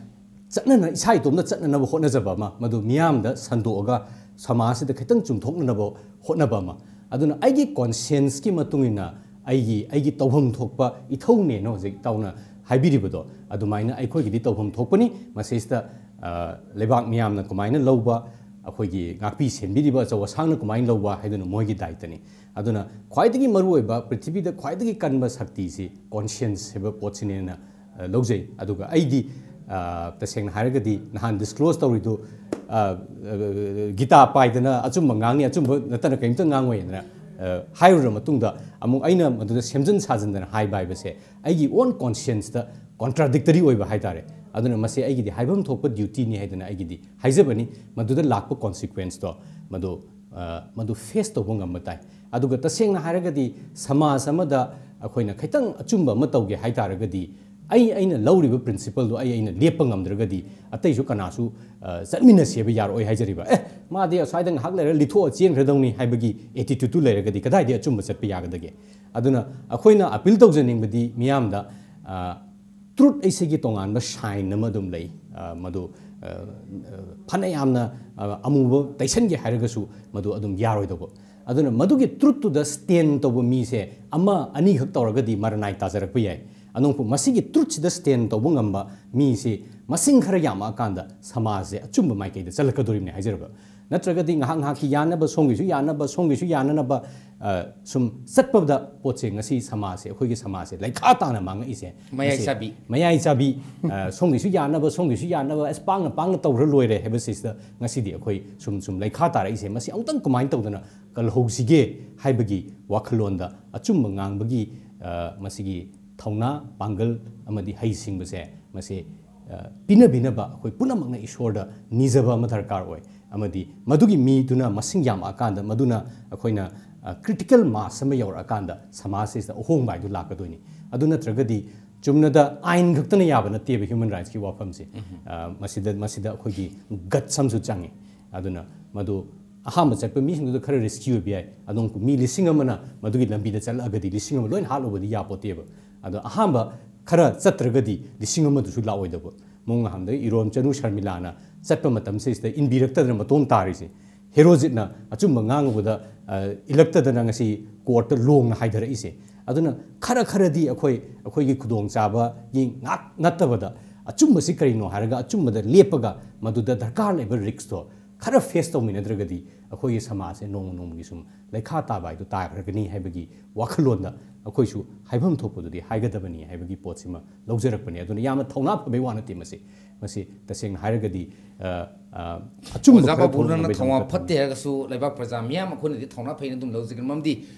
ꯆꯠꯅꯅ-, ꯏꯁꯥ ꯏꯇꯣꯝꯇ ꯆꯠꯅꯅꯕ ꯍꯣꯠꯅꯖꯕ ꯑꯃ, ꯃꯗꯨ ꯃꯤꯌꯥꯝꯗ ꯁꯟꯗꯣꯛꯑꯒ ꯁꯃꯥꯖꯁꯤꯗ ꯈꯤꯇꯪ ꯆꯨꯝꯊꯣꯛꯅꯅꯕ ꯍꯣꯠꯅꯕ ꯑꯃ꯫ ꯑꯗꯨꯅ ꯑꯩꯒꯤ conscience ꯀꯤ ꯃꯇꯨꯡ ꯏꯟꯅ ꯑꯩꯒꯤ, ꯑꯩꯒꯤ ꯇꯧꯐꯝ ꯊꯣꯛꯄ ꯏꯊꯧꯅꯦꯅ ꯍꯧꯖꯤꯛ ꯏꯇꯥꯎꯅ ꯍꯥꯏꯕꯤꯔꯤꯕꯗꯣ, ꯑꯗꯨꯃꯥꯏꯅ ꯑꯩꯈꯣꯏꯒꯤꯗꯤ ꯇꯧꯐꯝ ꯊꯣꯛꯄꯅꯤ꯫ ꯃꯁꯤꯁꯤꯗ, ꯑ, ꯂꯩꯕꯥꯛ ꯃꯤꯌꯥꯝꯅ ꯀꯃꯥꯏꯅ ꯂꯧꯕ, ꯑꯩꯈꯣꯏꯒꯤ ꯉꯥꯛꯄꯤ ꯁꯦꯟꯕꯤꯔꯤꯕ ꯑꯆꯧ ꯑꯁꯥꯡꯅ ꯀꯃꯥꯏꯅ ꯂꯧꯕ ꯍꯥꯏꯗꯨꯅ ꯃꯣꯏꯒꯤ ꯗꯥꯏꯇꯅꯤ꯫ ꯑꯗꯨꯅ ꯈ꯭ꯋꯥꯏꯗꯒꯤ ꯃꯔꯨꯑꯣꯏꯕ, ꯄ꯭ꯔꯤꯊꯤꯕꯤꯗ ꯈ꯭ꯋꯥꯏꯗꯒꯤ ꯀꯟꯕ ꯁꯛꯇꯤꯁꯤ conscience ꯍꯥꯏꯕ ꯄꯣꯠꯁꯤꯅꯦꯅ, ꯑ, ꯂꯧꯖꯩ꯫ ꯑꯗꯨꯒ ꯑꯩꯗꯤ, ꯑ, ꯇꯁꯦꯡꯅ ꯍꯥꯏꯔꯒꯗꯤ ꯅꯍꯥꯟ disclose ꯇꯧꯔꯤꯗꯨ, ꯑ, ꯑ, ꯒꯤꯇꯥ ꯄꯥꯏꯗꯅ ꯑꯆꯨꯝꯕ ꯉꯥꯡꯅꯤ, ꯑꯆꯨꯝꯕ ꯅꯠꯇꯅ ꯀꯔꯤꯝꯇ ꯉꯥꯡꯉꯣꯏꯅ, ꯑ, ꯍꯥꯏꯔꯨꯔ ꯃꯇꯨꯡꯗ ꯑꯃꯨꯛ ꯑꯩꯅ ꯃꯗꯨꯗ ꯁꯦꯝꯖꯤꯟ ꯁꯥꯖꯤꯟꯗꯅ ꯍꯥꯏꯕ ꯍꯥꯏꯕꯁꯦ ꯑꯩꯒꯤ own conscience ꯇ contradictory ꯑꯣꯏꯕ ꯍꯥꯏꯇꯥꯔꯦ꯫ ꯑꯗꯨꯅ ꯃꯁꯤ ꯑꯩꯒꯤꯗꯤ ꯍꯥꯏꯐꯝ ꯊꯣꯛꯄ duty ꯅꯤ ꯍꯥꯏꯗꯅ ꯑꯩꯒꯤꯗꯤ ꯍꯥꯏꯖꯕꯅꯤ꯫ ꯃꯗꯨꯗ ꯂꯥꯛꯄ consequence ꯇꯣ ꯃꯗꯨ, ꯑ, ꯃꯗꯨ face ꯇꯧꯕ ꯉꯝꯕ ꯇꯥꯏ꯫ ꯑꯗꯨꯒ ꯇꯁꯦꯡꯅ ꯍꯥꯏꯔꯒꯗꯤ ꯁꯃꯥꯖ ꯑꯃꯗ ꯑꯩꯈꯣꯏꯅ ꯈꯤꯇꯪ ꯑꯆꯨꯝꯕ ꯑꯃ ꯇꯧꯒꯦ ꯍꯥꯏ ꯇꯥꯔꯒꯗꯤ ꯑꯩ, ꯑꯩꯅ ꯂꯧꯔꯤꯕ principle ꯗꯣ ꯑꯩ, ꯑꯩꯅ ꯂꯦꯞꯄ ꯉꯝꯗ꯭ꯔꯒꯗꯤ ꯑꯇꯩꯁꯨ ꯀꯅꯥꯁꯨ, ꯑ, ꯆꯠꯃꯤꯟꯅꯁꯦꯕ ꯌꯥꯔꯛꯑꯣꯏ ꯍꯥꯏꯖꯔꯤꯕ꯫ "ꯑꯦ, ꯃꯥꯗꯤ ꯑꯁ꯭ꯋꯥꯏꯗ ꯉꯥꯏꯍꯥꯛ ꯂꯩꯔ ꯂꯤꯊꯣꯛꯑ ꯆꯦꯟꯈ꯭ꯔꯗꯧꯅꯤ" ꯍꯥꯏꯕꯒꯤ attitude ꯇꯨ ꯂꯩꯔꯒꯗꯤ ꯀꯗꯥꯏꯗꯒꯤ ꯑꯆꯨꯝꯕ ꯆꯠꯄ ꯌꯥꯒꯗꯒꯦ? ꯑꯗꯨꯅ ꯑꯩꯈꯣꯏꯅ appeal ꯇꯧꯖꯅꯤꯡꯕꯗꯤ ꯃꯤꯌꯥꯝꯗ, ꯑ, truth ꯍꯥꯏꯁꯤꯒꯤ ꯇꯣꯉꯥꯟꯕ sign ꯑꯃ ꯑꯗꯨꯝ ꯂꯩ꯫ ꯑ, ꯃꯗꯨ, ꯑ, ꯑ, ꯐꯅ ꯌꯥꯝꯅ, ꯑ, ꯑꯃꯨꯕ ꯇꯩꯁꯟꯒꯦ ꯍꯥꯏꯔꯒꯁꯨ ꯃꯗꯨ ꯑꯗꯨꯝ ꯌꯥꯔꯣꯏꯗꯧꯕ꯫ ꯑꯗꯨꯅ ꯃꯗꯨꯒꯤ truth ꯇꯨꯗ stand ꯇꯧꯕ ꯃꯤꯁꯦ ꯑꯃ ꯑꯅꯤꯈꯛ ꯇꯧꯔꯒꯗꯤ ꯃꯔꯅꯥꯏ ꯇꯥꯖꯔꯛꯄ ꯌꯥꯏ꯫ ꯑꯅꯣꯛꯄ ꯃꯁꯤꯒꯤ truth ꯁꯤꯗ stand ꯇꯧꯕ ꯉꯝꯕ ꯃꯤꯁꯤ ꯃꯁꯤꯡ ꯈꯔ ꯌꯥꯝꯃꯛꯑꯀꯥꯟꯗ ꯁꯃꯥꯖꯁꯦ ꯑꯆꯨꯝꯕ ꯃꯥꯏꯀꯩꯗ ꯆꯠꯂꯛꯀꯗꯧꯔꯤꯕꯅꯤ ꯍꯥꯏꯖꯔꯕ꯫ ꯅꯠꯇ꯭ꯔꯒꯗꯤ ꯉꯥꯏꯍꯥꯛ ꯉꯥꯏꯍꯥꯛꯀꯤ ꯌꯥꯅꯕ, ꯁꯣꯝꯒꯤꯁꯨ ꯌꯥꯅꯕ, ꯁꯣꯝꯒꯤꯁꯨ ꯌꯥꯅꯅꯕ, ꯑ, ꯁꯨꯝ ꯆꯠꯄꯗ ꯄꯣꯠꯁꯦ ꯉꯁꯤ ꯁꯃꯥꯖꯁꯦ, ꯑꯩꯈꯣꯏꯒꯤ ꯁꯃꯥꯖꯁꯦ ꯂꯩꯈꯥ ꯇꯥꯅ ꯃꯥꯡꯉꯛꯏꯁꯦ꯫ ꯃꯌꯥꯏ ꯉꯁꯤ ꯆꯥꯕꯤ꯫ ꯃꯌꯥꯏ ꯆꯥꯕꯤ, ꯑ, ꯁꯣꯝꯒꯤꯁꯨ ꯌꯥꯅꯕ, ꯁꯣꯝꯒꯤꯁꯨ ꯌꯥꯅꯕ, ꯑꯁ, ꯄꯥꯡꯅ ꯄꯥꯡꯅ ꯇꯧꯔ ꯂꯣꯏꯔꯦ ꯍꯥꯏꯕꯁꯤꯗ ꯉꯁꯤꯗꯤ ꯑꯩꯈꯣꯏ ꯁꯨꯝ ꯁꯨꯝ ꯂꯩꯈꯥ ꯇꯥꯔꯛꯏꯁꯦ꯫ ꯃꯁꯤ ꯑꯃꯨꯛꯇꯪ ꯀꯃꯥꯏꯅ ꯇꯧꯗꯅ ꯀꯜꯍꯧꯁꯤꯒꯦ ꯍꯥꯏꯕꯒꯤ ꯋꯥꯈꯜꯂꯣꯟꯗ ꯑꯆꯨꯝꯕ ꯉꯥꯡꯕꯒꯤ, ꯑ, ꯃꯁꯤꯒꯤ ꯊꯧꯅꯥ, ꯄꯥꯡꯒꯜ ꯑꯃꯗꯤ ꯍꯩꯁꯤꯡꯕꯁꯦ ꯃꯁꯤ, ꯑ, ꯄꯤꯅꯕꯤꯅꯕ ꯑꯩꯈꯣꯏ ꯄꯨꯝꯅꯃꯛꯅ ꯏꯁꯣꯔꯗ ꯅꯤꯖꯕ ꯑꯃ ꯗꯔꯀꯥꯔ ꯑꯣꯏ꯫ ꯑꯃꯗꯤ ꯃꯗꯨꯒꯤ ꯃꯤꯗꯨꯅ ꯃꯁꯤꯡ ꯌꯥꯝꯃꯛꯑꯀꯥꯟꯗ, ꯃꯗꯨꯅ ꯑꯩꯈꯣꯏꯅ, ꯑ, critical mass ꯑꯃ ꯌꯧꯔꯛꯑꯀꯥꯟꯗ ꯁꯃꯥꯖꯁꯤꯗ ꯑꯍꯣꯡꯕ ꯍꯥꯏꯗꯨ ꯂꯥꯛꯀꯗꯣꯏꯅꯤ꯫ ꯑꯗꯨ ꯅꯠꯇ꯭ꯔꯒꯗꯤ ꯆꯨꯝꯅꯗ ꯑꯥꯏꯟ ꯈꯛꯇꯅ ꯌꯥꯕ ꯅꯠꯇꯦꯕ human rightsꯀꯤ ꯋꯥꯐꯝꯁꯦ꯫ ꯑ, ꯃꯁꯤꯗ, ꯃꯁꯤꯗ ꯑꯩꯈꯣꯏꯒꯤ guts ꯑꯃꯁꯨ ꯆꯪꯉꯤ꯫ ꯑꯗꯨꯅ ꯃꯗꯨ ꯑꯍꯥꯟꯕ ꯆꯠꯄ ꯃꯤꯁꯤꯡꯗꯨꯗ ꯈꯔ risky ꯑꯣꯏꯕ ꯌꯥꯏ꯫ ꯑꯗꯨꯝ ꯃꯤ ꯂꯤꯁꯤꯡ ꯑꯃꯅ ꯃꯗꯨꯒꯤ ꯂꯝꯕꯤꯗ ꯆꯠꯂꯛꯑꯒꯗꯤ ꯂꯤꯁꯤꯡ ꯑꯃ ꯂꯣꯏꯅ ꯍꯥꯠꯂꯨꯕꯗꯤ ꯌꯥꯄꯣꯠꯇꯦꯕ꯫ ꯑꯗꯣ ꯑꯍꯥꯟꯕ ꯈꯔ ꯆꯠꯇ꯭ꯔꯒꯗꯤ ꯂꯤꯁꯤꯡ ꯑꯃꯗꯨꯁꯨ ꯂꯥꯛꯑꯣꯏꯗꯕ꯫ ꯃꯑꯣꯡ ꯉꯍꯥꯟꯗꯒꯤ ꯏꯔꯣꯝꯆꯅꯨ ꯁꯔꯃꯤꯂꯥꯅ ꯆꯠꯄ ꯃꯇꯝꯁꯤꯗꯩꯁꯤꯗ ꯏꯟꯕꯤꯔꯛꯇꯗꯅ ꯃꯇꯣꯝ ꯇꯥꯔꯤꯁꯦ꯫ ꯍꯦꯔꯣꯖꯤꯠꯅ ꯑꯆꯨꯝꯕ ꯉꯥꯡꯉꯨꯕꯗ, ꯑ, ꯏꯜꯂꯛꯇꯗꯅ ꯉꯁꯤ courtꯇ ꯂꯣꯡꯅ ꯍꯥꯏꯊꯔꯛꯏꯁꯦ꯫ ꯑꯗꯨꯅ ꯈꯔ ꯈꯔꯗꯤ ꯑꯩꯈꯣꯏ, ꯑꯩꯈꯣꯏꯒꯤ ꯈꯨꯗꯣꯡꯆꯥꯕꯒꯤ ꯉꯥꯛ ꯅꯠꯇꯕꯗ ꯑꯆꯨꯝꯕꯁꯤ ꯀꯔꯤꯅꯣ ꯍꯥꯏꯔꯒ ꯑꯆꯨꯝꯕꯗ ꯂꯦꯞꯄꯒ ꯃꯗꯨꯗ ꯗꯔꯀꯥꯔ ꯂꯩꯕ riskꯇꯣ ꯈꯔ face ꯇꯧꯃꯤꯟꯅꯗ꯭ꯔꯒꯗꯤ ꯑꯩꯈꯣꯏꯒꯤ ꯁꯃꯥꯖꯁꯦ ꯅꯣꯡꯃ ꯅꯣꯡꯃꯒꯤ ꯁꯨꯝ ꯂꯩꯈꯥ ꯇꯥꯕ ꯍꯥꯏꯗꯣ ꯇꯥꯈ꯭ꯔꯒꯅꯤ ꯍꯥꯏꯕꯒꯤ ꯋꯥꯈꯜꯂꯣꯟꯗ ꯑꯩꯈꯣꯏꯁꯨ ꯍꯥꯏꯐꯝ ꯊꯣꯛꯄꯗꯨꯗꯤ ꯍꯥꯏꯒꯗꯕꯅꯤ ꯍꯥꯏꯕꯒꯤ ꯄꯣꯠꯁꯤꯃ ꯂꯧꯖꯔꯛꯄꯅꯦ꯫ ꯑꯗꯨꯅ ꯌꯥꯝꯅ ꯊꯧꯅꯥ ꯐꯕꯩ ꯋꯥ ꯅꯠꯇꯦ ꯃꯁꯤ꯫ ꯃꯁꯤ ꯇꯁꯦꯡꯅ ꯍꯥꯏꯔꯒꯗꯤ, ꯑ, ꯑ, ꯑꯆꯨꯝꯕ ꯑꯣꯖꯥ ꯈꯔ ꯕꯥꯕꯨꯅ ꯊꯣꯛꯅꯕꯒꯤꯗꯃꯛꯇ ꯊꯧꯅꯥ ꯊꯝꯃꯤ꯫ ꯐꯠꯇꯦ ꯍꯥꯏꯔꯒꯁꯨ ꯂꯩꯕꯥꯛ ꯄ꯭ꯔꯖꯥ ꯃꯤꯌꯥꯝ ꯑꯩꯈꯣꯏꯅꯗꯤ ꯊꯧꯅꯥ ꯐꯩꯅ ꯑꯗꯨꯝ ꯂꯧꯖꯒꯅꯤ꯫ ꯃꯔꯝꯗꯤ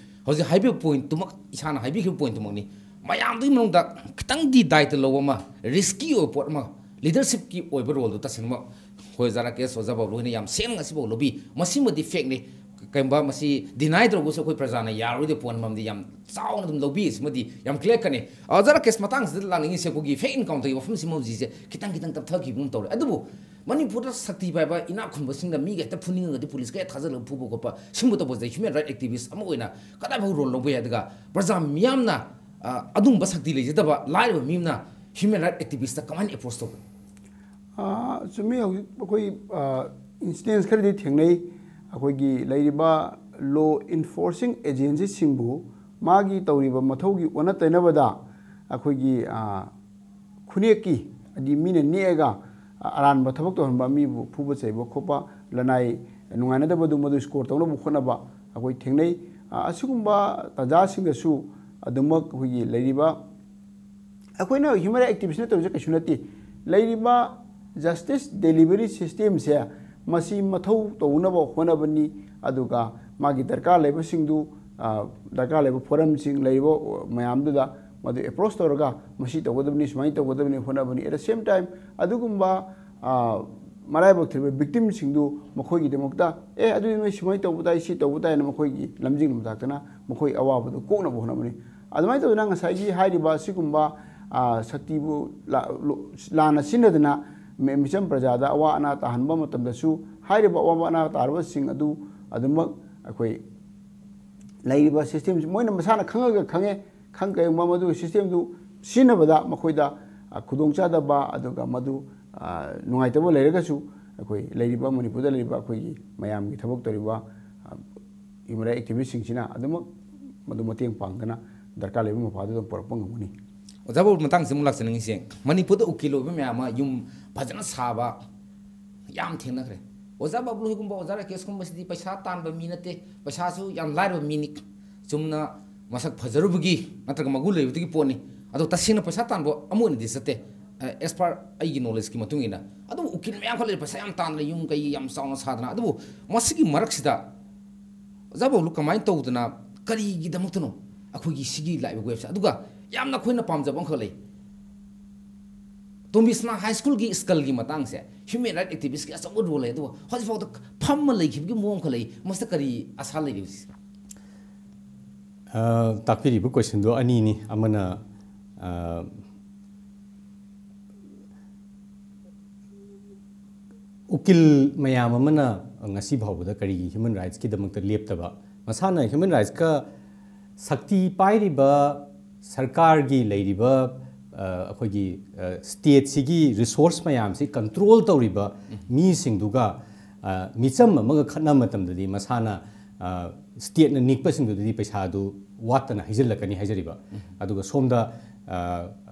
ꯍꯧꯖꯤꯛ ꯍꯥꯏꯕꯤꯕ pointꯇꯨꯃꯛ, ꯏꯁꯥꯅ ꯍꯥꯏꯕꯤꯈꯤꯕ pointꯇꯨꯃꯛꯅꯤ꯫ ꯃꯌꯥꯝꯗꯨꯒꯤ ꯃꯅꯨꯡꯗ ꯈꯤꯇꯪꯗꯤ ꯗꯥꯏꯇ ꯂꯧꯕ ꯑꯃ, risky ꯑꯣꯏꯕ ꯄꯣꯠ ꯑꯃ, leadershipꯀꯤ ꯑꯣꯏꯕ roleꯗꯨ ꯇꯁꯦꯡꯅꯃꯛ ꯑꯩꯈꯣꯏ ꯑꯣꯖꯥ ꯔꯥꯀꯦꯁ, ꯑꯣꯖꯥ ꯕꯥꯕꯨ ꯍꯣꯏꯅ ꯌꯥꯝ ꯁꯦꯡꯅ ꯉꯁꯤꯐꯥꯎ ꯂꯧꯕꯤ꯫ ꯃꯁꯤꯃꯗꯤ factꯅꯤ꯫ ꯀꯩꯒꯨꯝꯕ ꯃꯁꯤ deny ꯇꯧꯔꯒꯁꯨ ꯑꯩꯈꯣꯏ ꯄ꯭ꯔꯖꯥꯅ ꯌꯥꯔꯣꯏꯗꯕ ꯄꯣꯠꯅꯤ, ꯃꯔꯝꯗꯤ ꯌꯥꯝ ꯆꯥꯎꯅ ꯑꯗꯨꯝ ꯂꯧꯕꯤ꯫ ꯑꯁꯤꯃꯗꯤ ꯌꯥꯝ clear cut ꯅꯤ꯫ ꯑꯣꯖꯥ ꯔꯥꯀꯦꯁ, ꯃꯇꯥꯡꯁꯤꯗ ꯂꯥꯛꯅꯤꯡꯉꯤꯁꯦ, ꯑꯩꯈꯣꯏꯒꯤ fake encounterꯒꯤ ꯋꯥꯐꯝꯁꯤꯃ ꯍꯧꯖꯤꯛꯁꯦ ꯈꯤꯇꯪ ꯈꯤꯇꯪ ꯇꯞꯊꯈꯤꯕꯒꯨꯝ ꯇꯧꯔꯦ꯫ ꯑꯗꯨꯕꯨ ꯃꯅꯤꯄꯨꯔꯗ ꯁꯛꯇꯤ ꯄꯥꯏꯕ ꯏꯅꯥꯛ ꯈꯨꯟꯕꯁꯤꯡꯅ ꯃꯤꯒ ꯍꯦꯛꯇ ꯐꯨꯅꯤꯡꯉꯒꯗꯤ ꯄꯨꯂꯤꯁꯀ ꯍꯦꯛ ꯊꯥꯖꯤꯜꯂꯒ ꯐꯨꯕ ꯈꯣꯠꯄ ꯁꯤꯒꯨꯝꯕ ꯇꯧꯕꯁꯦ human right activist ꯑꯃ ꯑꯣꯏꯅ ꯀꯗꯥꯏꯐꯥꯎ role ꯂꯧꯕ ꯌꯥꯏ? ꯑꯗꯨꯒ ꯄ꯭ꯔꯖꯥ ꯃꯤꯌꯥꯝꯅ, ꯑ, ꯑꯗꯨꯒꯨꯝꯕ ꯁꯛꯇꯤ ꯂꯩꯖꯗꯕ ꯂꯥꯏꯔꯕ ꯃꯤ ꯑꯃꯅ human right activistꯇ ꯀꯃꯥꯏꯅ approach ꯇꯧꯕ? ꯑꯥ, ꯆꯨꯝꯃꯤ꯫ ꯍꯧꯖꯤꯛ ꯑꯩꯈꯣꯏ, ꯑꯥ, instance ꯈꯔꯗꯤ ꯊꯦꯡꯅꯩ꯫ ꯑꯩꯈꯣꯏꯒꯤ ꯂꯩꯔꯤꯕ law enforcing agencyꯁꯤꯡꯕꯨ ꯃꯥꯒꯤ ꯇꯧꯔꯤꯕ ꯃꯊꯧꯒꯤ ꯑꯣꯟꯅ ꯇꯩꯅꯕꯗ ꯑꯩꯈꯣꯏꯒꯤ, ꯑꯥ, ꯈꯨꯅꯦꯛꯀꯤ, ꯍꯥꯏꯗꯤ ꯃꯤꯅ ꯅꯦꯛꯑꯒ, ꯑ, ꯑꯔꯥꯟꯕ ꯊꯕꯛ ꯇꯧꯍꯟꯕ, ꯃꯤꯕꯨ ꯐꯨꯕ ꯆꯩꯕ ꯈꯣꯠꯄ, ꯂꯅꯥꯏ, ꯅꯨꯡꯉꯥꯏꯅꯗꯕꯗꯨ ꯃꯗꯨ ꯁ꯭ꯀꯣꯔ ꯇꯧꯅꯕ ꯍꯣꯠꯅꯕ ꯑꯩꯈꯣꯏ ꯊꯦꯡꯅꯩ꯫ ꯑ, ꯑꯁꯤꯒꯨꯝꯕ ꯇꯥꯟꯖꯥꯁꯤꯡꯗꯁꯨ ꯑꯗꯨꯃꯛ ꯑꯩꯈꯣꯏꯒꯤ ꯂꯩꯔꯤꯕ ꯑꯩꯈꯣꯏꯅ ꯍ꯭ꯌꯨꯃꯦꯟ ꯔꯥꯏꯠ ꯑꯦꯛꯇꯤꯚꯤꯁ꯭ꯠꯅ ꯇꯧꯔꯤꯁꯦ ꯀꯩꯁꯨ ꯅꯠꯇꯦ꯫ ꯂꯩꯔꯤꯕ ꯖꯁꯇꯤꯁ ꯗꯦꯂꯤꯚꯔꯤ ꯁꯤꯁꯇꯦꯝꯁꯦ ꯃꯁꯤ ꯃꯊꯧ ꯇꯧꯅꯕ ꯍꯣꯠꯅꯕꯅꯤ꯫ ꯑꯗꯨꯒ ꯃꯥꯒꯤ ꯗꯔꯀꯥꯔ ꯂꯩꯕꯁꯤꯡꯗꯨ, ꯑ, ꯗꯔꯀꯥꯔ ꯂꯩꯕ ꯐꯣꯔꯝꯁꯤꯡ ꯂꯩꯔꯤꯕ ꯃꯌꯥꯝꯗꯨꯗ ꯃꯗꯨ ꯑꯦꯄ꯭ꯔꯣꯁ ꯇꯧꯔꯒ ꯃꯁꯤ ꯇꯧꯒꯗꯕꯅꯤ, ꯁꯨꯃꯥꯏꯅ ꯇꯧꯒꯗꯕꯅꯤ ꯍꯣꯠꯅꯕꯅꯤ꯫ At the same time, ꯑꯗꯨꯒꯨꯝꯕ, ꯑ, ꯃꯔꯥꯏꯕꯛ ꯊꯤꯔꯕ ꯚꯤꯛꯇꯤꯝꯁꯤꯡꯗꯨ ꯃꯈꯣꯏꯒꯤꯗꯃꯛꯇ, "ꯑꯦ, ꯑꯗꯨꯗꯤ ꯅꯣꯏ ꯁꯨꯃꯥꯏꯅ ꯇꯧꯕ ꯇꯥꯏ, ꯁꯤ ꯇꯧꯕ ꯇꯥꯏꯅ" ꯃꯈꯣꯏꯒꯤ ꯂꯝꯖꯤꯡ ꯂꯝꯇꯥꯛꯇꯅ ꯃꯈꯣꯏ ꯑꯋꯥꯕꯗꯨ ꯀꯣꯛꯅꯕ ꯍꯣꯠꯅꯕꯅꯤ꯫ ꯑꯗꯨꯃꯥꯏꯅ ꯇꯧꯗꯅ ꯉꯁꯥꯏꯒꯤ ꯍꯥꯏꯔꯤꯕ ꯑꯁꯤꯒꯨꯝꯕ, ꯑ, ꯁꯛꯇꯤꯕꯨ ꯂꯥ-, ꯂꯣ-, ꯂꯥꯟꯅ ꯁꯤꯖꯤꯟꯅꯗꯅ ꯃꯤ-, ꯃꯤꯆꯝ ꯄ꯭ꯔꯖꯥꯗ ꯑꯋꯥ ꯑꯅꯥ ꯇꯥꯍꯟꯕ ꯃꯇꯝꯗꯁꯨ ꯍꯥꯏꯔꯤꯕ ꯑꯋꯥ ꯑꯅꯥ ꯇꯥꯔꯕꯁꯤꯡ ꯑꯗꯨ ꯑꯗꯨꯃꯛ ꯑꯩꯈꯣꯏ ꯂꯩꯔꯤꯕ ꯁꯤꯁꯇꯦꯝꯁꯤ ꯃꯣꯏꯅ ꯃꯁꯥꯅ ꯈꯪꯉꯒ ꯈꯪꯉꯦ, ꯈꯪ ꯀꯔꯤꯒꯨꯝꯕ ꯃꯗꯨꯒꯤ ꯁꯤꯁꯇꯦꯝꯗꯨ ꯁꯤꯖꯤꯟꯅꯕꯗ ꯃꯈꯣꯏꯗ, ꯑ, ꯈꯨꯗꯣꯡꯆꯥꯗꯕ ꯑꯗꯨꯒ ꯃꯗꯨ, ꯑ, ꯅꯨꯡꯉꯥꯏꯇꯕ ꯂꯩꯔꯒꯁꯨ ꯑꯩꯈꯣꯏ ꯂꯩꯔꯤꯕ ꯃꯅꯤꯄꯨꯔꯗ ꯂꯩꯔꯤꯕ ꯑꯩꯈꯣꯏꯒꯤ ꯃꯌꯥꯝꯒꯤ ꯊꯕꯛ ꯇꯧꯔꯤꯕ, ꯑ, ꯍ꯭ꯌꯨꯃꯦꯟ ꯔꯥꯏꯠ ꯑꯦꯛꯇꯤꯚꯤꯁꯁꯤꯡꯁꯤꯅ ꯑꯗꯨꯃꯛ ꯃꯗꯨ ꯃꯇꯦꯡ ꯄꯥꯡꯗꯅ ꯗꯔꯀꯥꯔ ꯂꯩꯕ ꯃꯄꯥꯗꯨ ꯑꯗꯨꯝ ꯄꯨꯔꯛꯄ ꯉꯝꯒꯅꯤ꯫ ꯑꯣꯖꯥ ꯕꯥꯕꯨ, ꯃꯇꯥꯡꯁꯤ ꯑꯃꯨꯛ ꯂꯥꯛꯆꯅꯤꯡꯉꯤꯁꯦ, ꯃꯅꯤꯄꯨꯔꯗ ꯎꯀꯤꯜ ꯑꯣꯏꯕ ꯃꯌꯥꯝ ꯑꯃ ꯌꯨꯝ ꯐꯖꯅ ꯁꯥꯕ ꯌꯥꯝ ꯊꯦꯡꯅꯈ꯭ꯔꯦ꯫ ꯑꯣꯖꯥ ꯕꯥꯕꯨ ꯍꯣꯏꯒꯨꯝꯕ, ꯑꯣꯖꯥ ꯔꯥꯀꯦꯁꯀꯨꯝꯕꯁꯤꯗꯤ ꯄꯩꯁꯥ ꯇꯥꯟꯕ ꯃꯤ ꯅꯠꯇꯦ, ꯄꯩꯁꯥꯁꯨ ꯌꯥꯝ ꯂꯥꯏꯔꯕ ꯃꯤꯅꯤ꯫ ꯆꯨꯝꯅ ꯃꯁꯛ ꯐꯖꯔꯨꯕꯒꯤ ꯅꯠꯇ꯭ꯔꯒ ꯃꯒꯨꯟ ꯂꯩꯕꯗꯨꯒꯤ ꯄꯣꯠꯅꯤ꯫ ꯑꯗꯣ ꯇꯁꯦꯡꯅ ꯄꯩꯁꯥ ꯇꯥꯟꯕ ꯑꯃ ꯑꯣꯏꯅꯗꯤ ꯆꯠꯇꯦ, ꯑꯦ, as per ꯑꯩꯒꯤ ꯅꯣꯂꯦꯖꯀꯤ ꯃꯇꯨꯡ ꯏꯟꯅ꯫ ꯑꯗꯨꯕꯨ ꯎꯀꯤꯜ ꯃꯌꯥꯝ ꯈꯔ ꯂꯩꯔꯦ, ꯄꯩꯁꯥ ꯌꯥꯝ ꯇꯥꯟꯗꯅ ꯌꯨꯝ ꯀꯩ ꯌꯥꯝ ꯆꯥꯎꯅ ꯁꯥꯗꯅ꯫ ꯑꯗꯨꯕꯨ ꯃꯁꯤꯒꯤ ꯃꯔꯛꯁꯤꯗ ꯑꯣꯖꯥ ꯕꯥꯕꯨ ꯀꯃꯥꯏꯅ ꯇꯧꯗꯅ, ꯀꯔꯤꯒꯤꯗꯃꯛꯇꯅꯣ ꯑꯩꯈꯣꯏꯒꯤ ꯁꯤꯒꯤ ꯂꯥꯛꯏꯕ ꯋꯦꯕꯁꯦ? ꯑꯗꯨꯒ ꯌꯥꯝꯅ ꯑꯩꯈꯣꯏꯅ ꯄꯥꯝꯖꯕ ꯑꯃꯈꯛ ꯂꯩ, ꯇꯣꯝꯕꯤꯁꯅꯥ ꯍꯥꯏ ꯁ꯭ꯀꯨꯜꯒꯤ ꯁ꯭ꯀꯜꯒꯤ ꯃꯇꯥꯡꯁꯦ ꯍ꯭ꯌꯨꯃꯦꯟ ꯔꯥꯏꯠ ꯑꯦꯛꯇꯤꯚꯤꯁ꯭ꯠꯀꯤ ꯑꯆꯧꯕ ꯔꯣꯜ ꯂꯩ, ꯑꯗꯨꯕꯨ ꯍꯧꯖꯤꯛꯐꯥꯎꯗ ꯐꯝꯃ ꯂꯩꯈꯤꯕꯒꯤ ꯃꯑꯣꯡ ꯑꯃꯈꯛ ꯂꯩ꯫ ꯃꯁꯤꯗ ꯀꯔꯤ ꯑꯁꯥ ꯂꯩꯔꯤ ꯍꯧꯖꯤꯛ? ꯑ, ꯇꯥꯛꯄꯤꯔꯤꯕ ꯀꯣꯏꯁꯟꯗꯣ ꯑꯅꯤꯅꯤ꯫ ꯑꯃꯅ, ꯑ, ꯎꯀꯤꯜ ꯃꯌꯥꯝ ꯑꯃꯅ ꯉꯁꯤ ꯐꯥꯎꯕꯗ ꯀꯔꯤꯒꯤ ꯍ꯭ꯌꯨꯃꯦꯟ ꯔꯥꯏꯠꯁꯀꯤꯗꯃꯛꯇ ꯂꯦꯞꯇꯕ? ꯃꯁꯥꯅ ꯍ꯭ꯌꯨꯃꯦꯟ ꯔꯥꯏꯠꯁꯀ ꯁꯛꯇꯤ ꯄꯥꯏꯔꯤꯕ ꯁꯔꯀꯥꯔꯒꯤ ꯂꯩꯔꯤꯕ, ꯑ, ꯑꯩꯈꯣꯏꯒꯤ, ꯑ, ꯁ꯭ꯇꯦꯠꯁꯤꯒꯤ ꯔꯤꯁꯣꯔꯁ ꯃꯌꯥꯝꯁꯤ ꯀꯟꯇ꯭ꯔꯣꯜ ꯇꯧꯔꯤꯕ ꯃꯤꯁꯤꯡꯗꯨꯒ, ꯑ, ꯃꯤꯆꯝ ꯑꯃꯒ ꯈꯠꯅꯕ ꯃꯇꯝꯗꯗꯤ ꯃꯁꯥꯅ, ꯑ, ꯁ꯭ꯇꯦꯠꯅ ꯅꯤꯛꯄꯁꯤꯡꯗꯨꯗꯗꯤ ꯄꯩꯁꯥꯗꯨ ꯋꯥꯠꯇꯅ ꯍꯩꯖꯤꯜꯂꯛꯀꯅꯤ ꯍꯥꯏꯖꯔꯤꯕ꯫ ꯑꯗꯨꯒ ꯁꯣꯝꯗ ꯑ,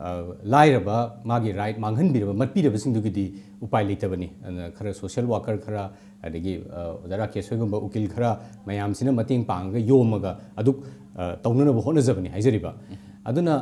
ꯑ, ꯂꯥꯏꯔꯕ, ꯃꯥꯒꯤ right ꯃꯥꯡꯍꯟꯕꯤꯔꯕ, ꯃꯠꯄꯤꯔꯕꯁꯤꯡꯗꯨꯒꯤꯗꯤ ꯎꯄꯥꯏ ꯂꯩꯇꯕꯅꯤ꯫ ꯑꯗꯨꯅ ꯈꯔ social worker ꯈꯔ, ꯑꯗꯒꯤ, ꯑ, ꯑꯣꯖꯥ ꯔꯥꯀꯦꯁ ꯍꯣꯏꯒꯨꯝꯕ ꯎꯀꯤꯜ ꯈꯔ ꯃꯌꯥꯝꯁꯤꯅ ꯃꯇꯦꯡ ꯄꯥꯡꯉꯒ ꯌꯣꯝꯃꯒ ꯑꯗꯨ, ꯑ, ꯇꯧꯅꯅꯕ ꯍꯣꯠꯅꯖꯕꯅꯤ ꯍꯥꯏꯖꯔꯤꯕ꯫ ꯑꯗꯨꯅ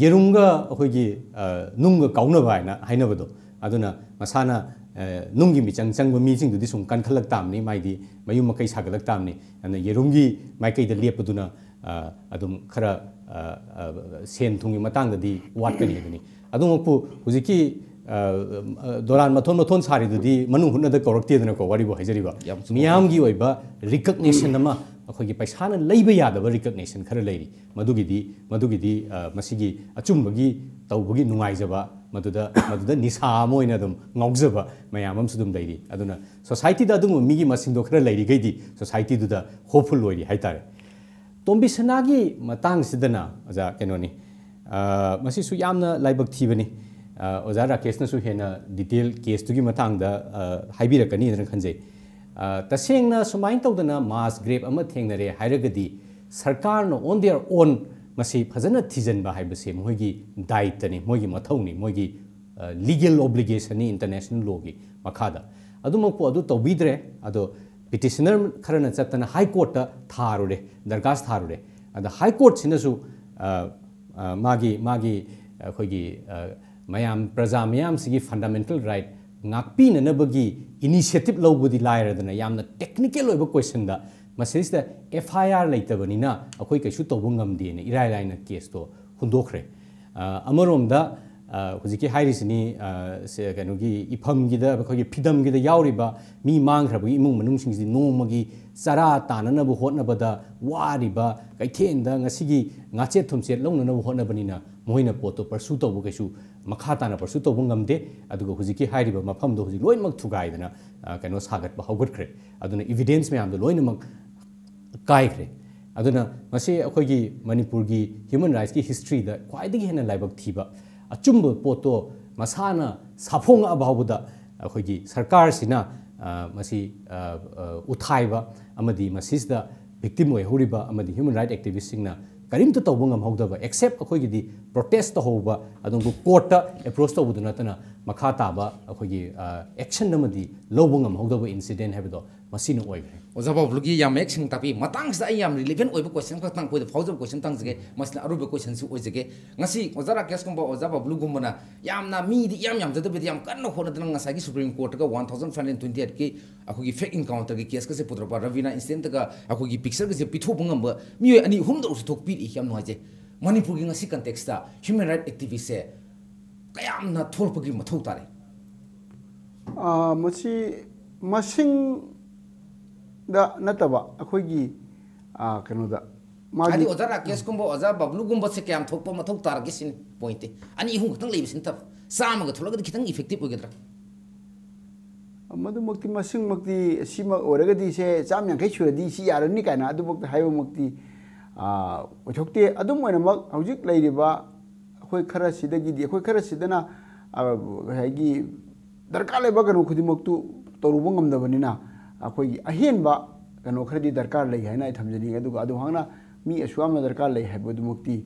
ꯌꯦꯔꯨꯝꯒ ꯑꯩꯈꯣꯏꯒꯤ, ꯑ, ꯅꯨꯡꯒ ꯀꯥꯎꯅꯕ ꯍꯥꯏꯅ ꯍꯥꯏꯅꯕꯗꯣ, ꯑꯗꯨꯅ ꯃꯁꯥꯅ, ꯑ, ꯅꯨꯡꯒꯤ ꯃꯤꯆꯪ ꯆꯪꯕ ꯃꯤꯁꯤꯡꯗꯨꯗꯤ ꯁꯨꯝ ꯀꯟꯈꯠꯂꯛ ꯇꯥꯕꯅꯤ, ꯃꯥꯏꯗꯤ ꯃꯌꯨꯝ ꯃꯀꯩ ꯁꯥꯒꯠꯂꯛ ꯇꯥꯕꯅꯤ꯫ ꯑꯗꯨꯅ ꯌꯦꯔꯨꯝꯒꯤ ꯃꯥꯏꯀꯩꯗ ꯂꯦꯞꯄꯗꯨꯅ, ꯑ, ꯑꯗꯨꯝ ꯈꯔ, ꯑ, ꯑ, ꯁꯦꯟ ꯊꯨꯝꯒꯤ ꯃꯇꯥꯡꯗꯗꯤ ꯋꯥꯠꯀꯅꯤ ꯍꯥꯏꯕꯅꯤ꯫ ꯑꯗꯨꯃꯛꯄꯨ ꯍꯧꯖꯤꯛꯀꯤ, ꯑ, ꯑ, ꯗꯣꯂꯥꯟ ꯃꯊꯣꯟ ꯃꯊꯣꯟ ꯁꯥꯔꯤꯗꯨꯗꯤ ꯃꯅꯨꯡ ꯍꯨꯠꯅꯗ ꯀꯧꯔꯛꯇꯦꯗꯅꯀꯣ, ꯋꯥꯔꯤꯕꯨ ꯍꯥꯏꯖꯔꯤꯕ꯫ ꯌꯥꯝ ꯆꯨꯝꯕ ꯃꯤꯌꯥꯝꯒꯤ ꯑꯣꯏꯕ recognition ꯑꯃ, ꯑꯩꯈꯣꯏꯒꯤ ꯄꯩꯁꯥꯅ ꯂꯩꯕ ꯌꯥꯗꯕ recognition ꯈꯔ ꯂꯩꯔꯤ꯫ ꯃꯗꯨꯒꯤꯗꯤ, ꯃꯗꯨꯒꯤꯗꯤ, ꯑ, ꯃꯁꯤꯒꯤ ꯑꯆꯨꯝꯕꯒꯤ ꯇꯧꯕꯒꯤ ꯅꯨꯡꯉꯥꯏꯖꯕ, ꯃꯗꯨꯗ, ꯃꯗꯨꯗ ꯅꯤꯁꯥ ꯑꯃ ꯑꯣꯏꯅ ꯑꯗꯨꯝ ꯉꯥꯎꯖꯕ ꯃꯌꯥꯝ ꯑꯃꯁꯨ ꯑꯗꯨꯝ ꯂꯩꯔꯤ꯫ ꯑꯗꯨꯅ societyꯗ ꯑꯗꯨꯒꯨꯝꯕ ꯃꯤꯒꯤ ꯃꯁꯤꯡꯗꯣ ꯈꯔ ꯂꯩꯔꯤꯈꯩꯗꯤ societyꯗꯨꯗ hopeful ꯑꯣꯏꯔꯤ ꯍꯥꯏꯇꯥꯔꯦ꯫ ꯇꯣꯝꯕꯤꯁꯅꯥꯒꯤ ꯃꯇꯥꯡꯁꯤꯗꯅ, ꯑꯣꯖꯥ, ꯀꯩꯅꯣꯅꯤ, ꯑ, ꯃꯁꯤꯁꯨ ꯌꯥꯝꯅ ꯂꯥꯏꯕꯛ ꯊꯤꯕꯅꯤ꯫ ꯑ, ꯑꯣꯖꯥ ꯔꯥꯀꯦꯁꯅꯁꯨ ꯍꯦꯟꯅ detail caseꯇꯨꯒꯤ ꯃꯇꯥꯡꯗ, ꯑ, ꯍꯥꯏꯕꯤꯔꯛꯀꯅꯤꯗꯅ ꯈꯟꯖꯩ꯫ ꯑ, ꯇꯁꯦꯡꯅ ꯁꯨꯃꯥꯏꯅ ꯇꯧꯗꯅ mass grave ꯑꯃ ꯊꯦꯡꯅꯔꯦ ꯍꯥꯏꯔꯒꯗꯤ, ꯁꯔꯀꯥꯔꯅ on their own ꯃꯁꯤ ꯐꯖꯅ ꯊꯤꯖꯤꯟꯕ ꯍꯥꯏꯕꯁꯦ ꯃꯈꯣꯏꯒꯤ ꯗꯥꯏꯇꯅꯤ, ꯃꯣꯏꯒꯤ ꯃꯊꯧꯅꯤ, ꯃꯣꯏꯒꯤ, ꯑ, legal obligationꯅꯤ international lawꯒꯤ ꯃꯈꯥꯗ꯫ ꯑꯗꯨꯃꯛꯄꯨ ꯑꯗꯨ ꯇꯧꯕꯤꯗ꯭ꯔꯦ꯫ ꯑꯗꯣ petitioner ꯈꯔꯅ ꯆꯠꯇꯅ High Courtꯇ ꯊꯥꯔꯨꯔꯦ, ꯗꯔꯈꯥꯁ ꯊꯥꯔꯨꯔꯦ꯫ ꯑꯗ High Courtꯁꯤꯅꯁꯨ, ꯑ, ꯑ, ꯃꯥꯒꯤ, ꯃꯥꯒꯤ ꯑꯩꯈꯣꯏꯒꯤ, ꯑ, ꯃꯌꯥꯝ, ꯄ꯭ꯔꯖꯥ ꯃꯌꯥꯝꯁꯤꯒꯤ fundamental right ꯉꯥꯛꯄꯤꯅꯅꯕꯒꯤ initiative ꯂꯧꯕꯗꯤ ꯂꯥꯏꯔꯗꯅ, ꯌꯥꯝꯅ technical ꯑꯣꯏꯕ questionꯗ ꯃꯁꯤꯗꯩꯁꯤꯗ F I R ꯂꯩꯇꯕꯅꯤꯅ ꯑꯩꯈꯣꯏ ꯀꯩꯁꯨ ꯇꯧꯕ ꯉꯝꯗꯦꯅ ꯏꯔꯥꯏ ꯂꯥꯏꯅ caseꯇꯣ ꯍꯨꯟꯗꯣꯛꯈ꯭ꯔꯦ꯫ ꯑ, ꯑꯃꯔꯣꯝꯗ, ꯑ, ꯍꯧꯖꯤꯛꯀꯤ ꯍꯥꯏꯔꯤꯁꯤꯅꯤ, ꯑ, ꯁꯦ-, ꯀꯩꯅꯣꯒꯤ ꯏꯐꯝꯒꯤꯗ, ꯑꯩꯈꯣꯏꯒꯤ ꯐꯤꯗꯝꯒꯤꯗ ꯌꯥꯎꯔꯤꯕ ꯃꯤ ꯃꯥꯡꯈ꯭ꯔꯕꯒꯤ ꯏꯃꯨꯡ ꯃꯅꯨꯡꯁꯤꯡꯁꯤ ꯅꯣꯡꯃꯒꯤ ꯆꯔꯥ ꯇꯥꯅꯅꯕ ꯍꯣꯠꯅꯕꯗ ꯋꯥꯔꯤꯕ, ꯀꯩꯊꯦꯜꯗ ꯉꯁꯤꯒꯤ ꯉꯥꯆꯦꯠ ꯊꯨꯝꯆꯦꯠ ꯂꯧꯅꯅꯕ ꯍꯣꯠꯅꯕꯅꯤꯅ, ꯃꯈꯣꯏꯅ ꯄꯣꯠꯇꯣ pursue ꯇꯧꯕ ꯀꯩꯁꯨ, ꯃꯈꯥ ꯇꯥꯅ pursue ꯇꯧꯕ ꯉꯝꯗꯦ꯫ ꯑꯗꯨꯒ ꯍꯧꯖꯤꯛꯀꯤ ꯍꯥꯏꯔꯤꯕ ꯃꯐꯝꯗꯣ ꯍꯧꯖꯤꯛ ꯂꯣꯏꯅꯃꯛ ꯊꯨꯒꯥꯏꯗꯅ, ꯑ, ꯀꯩꯅꯣ ꯁꯥꯒꯠꯄ ꯍꯧꯒꯠꯈ꯭ꯔꯦ꯫ ꯑꯗꯨꯅ evidence ꯃꯌꯥꯝꯗꯣ ꯂꯣꯏꯅꯃꯛ ꯀꯥꯏꯈ꯭ꯔꯦ꯫ ꯑꯗꯨꯅ ꯃꯁꯤ ꯑꯩꯈꯣꯏꯒꯤ ꯃꯅꯤꯄꯨꯔꯒꯤ human rightsꯀꯤ historyꯗ ꯈ꯭ꯋꯥꯏꯗꯒꯤ ꯍꯦꯟꯅ ꯂꯥꯏꯕꯛ ꯊꯤꯕ, ꯑꯆꯨꯝꯕ ꯄꯣꯠꯇꯣ ꯃꯁꯥꯅ ꯁꯥꯐꯣꯡꯉꯛꯑ ꯐꯥꯎꯕꯗ ꯑꯩꯈꯣꯏꯒꯤ ꯁꯔꯀꯥꯔꯁꯤꯅ, ꯑ, ꯃꯁꯤ, ꯑ, ꯑ, ꯎꯊꯥꯏꯕ ꯑꯃꯗꯤ ꯃꯁꯤꯁꯤꯗ victim ꯑꯣꯏꯍꯧꯔꯤꯕ ꯑꯃꯗꯤ human right activistꯁꯤꯡꯅ ꯀꯔꯤꯝꯇ ꯇꯧꯕ ꯉꯝꯍꯧꯗꯕ, except ꯑꯩꯈꯣꯏꯒꯤꯗꯤ protest ꯇꯧꯍꯧꯕ, ꯑꯗꯨꯕꯨ court ꯇ approach ꯇꯧꯕꯗꯨ ꯅꯠꯇꯅ ꯃꯈꯥ ꯇꯥꯕ ꯑꯩꯈꯣꯏꯒꯤ, ꯑ, action ꯑꯃꯗꯤ ꯂꯧꯕ ꯉꯝꯍꯧꯗꯕ incident ꯍꯥꯏꯕꯗꯣ ꯃꯁꯤꯅ ꯑꯣꯏꯈ꯭ꯔꯦ꯫ ꯑꯣꯖꯥ ꯕꯕꯂꯨꯒꯤ ꯌꯥꯝ ꯃꯌꯦꯛ ꯁꯦꯡꯅ ꯇꯥꯛꯄꯤ꯫ ꯃꯇꯥꯡꯁꯤꯗ ꯑꯩ ꯌꯥꯝ relevant ꯑꯣꯏꯕ question ꯈꯛꯇꯪ ꯑꯩꯈꯣꯏꯗ ꯐꯥꯎꯖꯕ question ꯇꯪꯖꯒꯦ꯫ ꯃꯁꯤꯅ ꯑꯔꯣꯏꯕ question ꯁꯨ ꯑꯣꯏꯖꯒꯦ꯫ ꯉꯁꯤ ꯑꯣꯖꯥ ꯔꯥꯀꯦꯁꯀꯨꯝꯕ, ꯑꯣꯖꯥ ꯕꯕꯂꯨꯒꯨꯝꯕꯅ ꯌꯥꯝꯅ ꯃꯤꯗꯤ ꯏꯌꯥꯝ ꯌꯥꯝꯖꯗꯕꯤꯗ ꯌꯥꯝ ꯀꯟꯅ ꯍꯣꯠꯅꯗꯅ ꯉꯁꯥꯏꯒꯤ Supreme Court ꯇꯒ one thousand five hundred twenty eight ꯀꯤ ꯑꯩꯈꯣꯏꯒꯤ fake encounter ꯒꯤ case ꯀꯁꯦ ꯄꯨꯊꯣꯔꯛꯄ, ꯔꯕꯤꯅꯥ incident ꯀ ꯑꯩꯈꯣꯏꯒꯤ picture ꯒꯁꯦ ꯄꯤꯊꯣꯛꯄ ꯉꯝꯕ ꯃꯤꯑꯣꯏ ꯑꯅꯤ ꯑꯍꯨꯝꯗ ꯑꯣꯏꯔꯁꯨ ꯊꯣꯛꯄꯤꯔꯛꯏ꯫ ꯌꯥꯝ ꯅꯨꯡꯉꯥꯏꯖꯩ꯫ ꯃꯅꯤꯄꯨꯔꯒꯤ ꯉꯁꯤ context ꯇ human right activist ꯁꯦ ꯀꯌꯥꯝꯅ ꯊꯣꯛꯂꯛꯄꯒꯤ ꯃꯊꯧ ꯇꯥꯔꯦ? ꯑꯥ, ꯃꯁꯤ ꯃꯁꯤꯡꯗ ꯅꯠꯇꯕ ꯑꯩꯈꯣꯏꯒꯤ, ꯑꯥ, ꯀꯩꯅꯣꯗ ꯃꯥꯒꯤ ꯍꯥꯏꯗꯤ ꯑꯣꯖꯥ ꯔꯥꯀꯦꯁꯀꯨꯝꯕ, ꯑꯣꯖꯥ ꯕꯕꯂꯨꯒꯨꯝꯕꯁꯦ ꯀꯌꯥꯝ ꯊꯣꯛꯄ ꯃꯊꯧ ꯇꯥꯔꯒꯦ ꯁꯤꯅꯤ point ꯇꯤ꯫ ꯑꯅꯤ ꯑꯍꯨꯝ ꯈꯛꯇꯪ ꯂꯩꯕꯁꯤ ꯅꯠꯇꯕ, ꯆꯥꯝꯃꯒ ꯊꯣꯛꯂꯒꯗꯤ ꯈꯤꯇꯪ effective ꯑꯣꯏꯒꯗ꯭ꯔꯥ? ꯃꯗꯨꯃꯛꯇꯤ, ꯃꯁꯤꯡꯃꯛꯇꯤ, ꯁꯤꯃꯛ ꯑꯣꯏꯔꯒꯗꯤ ꯁꯦ ꯆꯥꯝ ꯌꯥꯡꯈꯩ ꯁꯨꯔꯗꯤ ꯁꯤ ꯌꯥꯔꯅꯤ ꯀꯥꯏꯅ ꯑꯗꯨꯃꯛꯇꯤ ꯍꯥꯏꯕꯃꯛꯇꯤ, ꯑꯥ, ꯑꯣꯏꯊꯣꯛꯇꯦ꯫ ꯑꯗꯨꯝ ꯑꯣꯏꯅꯃꯛ ꯍꯧꯖꯤꯛ ꯂꯩꯔꯤꯕ ꯑꯩꯈꯣꯏ ꯈꯔꯁꯤꯗꯒꯤꯗꯤ, ꯑꯩꯈꯣꯏ ꯈꯔꯁꯤꯗꯅ, ꯑꯥ, ꯉꯁꯥꯏꯒꯤ ꯗꯔꯀꯥꯔ ꯂꯩꯕ ꯀꯩꯅꯣ ꯈꯨꯗꯤꯡꯃꯛꯇꯨ ꯇꯧꯔꯨꯕ ꯉꯝꯗꯕꯅꯤꯅ, ꯑꯩꯈꯣꯏꯒꯤ ꯑꯍꯦꯟꯕ ꯀꯩꯅꯣ ꯈꯔꯗꯤ ꯗꯔꯀꯥꯔ ꯂꯩ ꯍꯥꯏꯅ ꯑꯩ ꯊꯝꯖꯅꯤꯡꯉꯤ꯫ ꯑꯗꯨꯒ ꯑꯗꯨꯍꯥꯛꯅ ꯃꯤ ꯑꯁꯨꯛ ꯌꯥꯝꯅ ꯗꯔꯀꯥꯔ ꯂꯩ ꯍꯥꯏꯕꯗꯨꯃꯛꯇꯤ,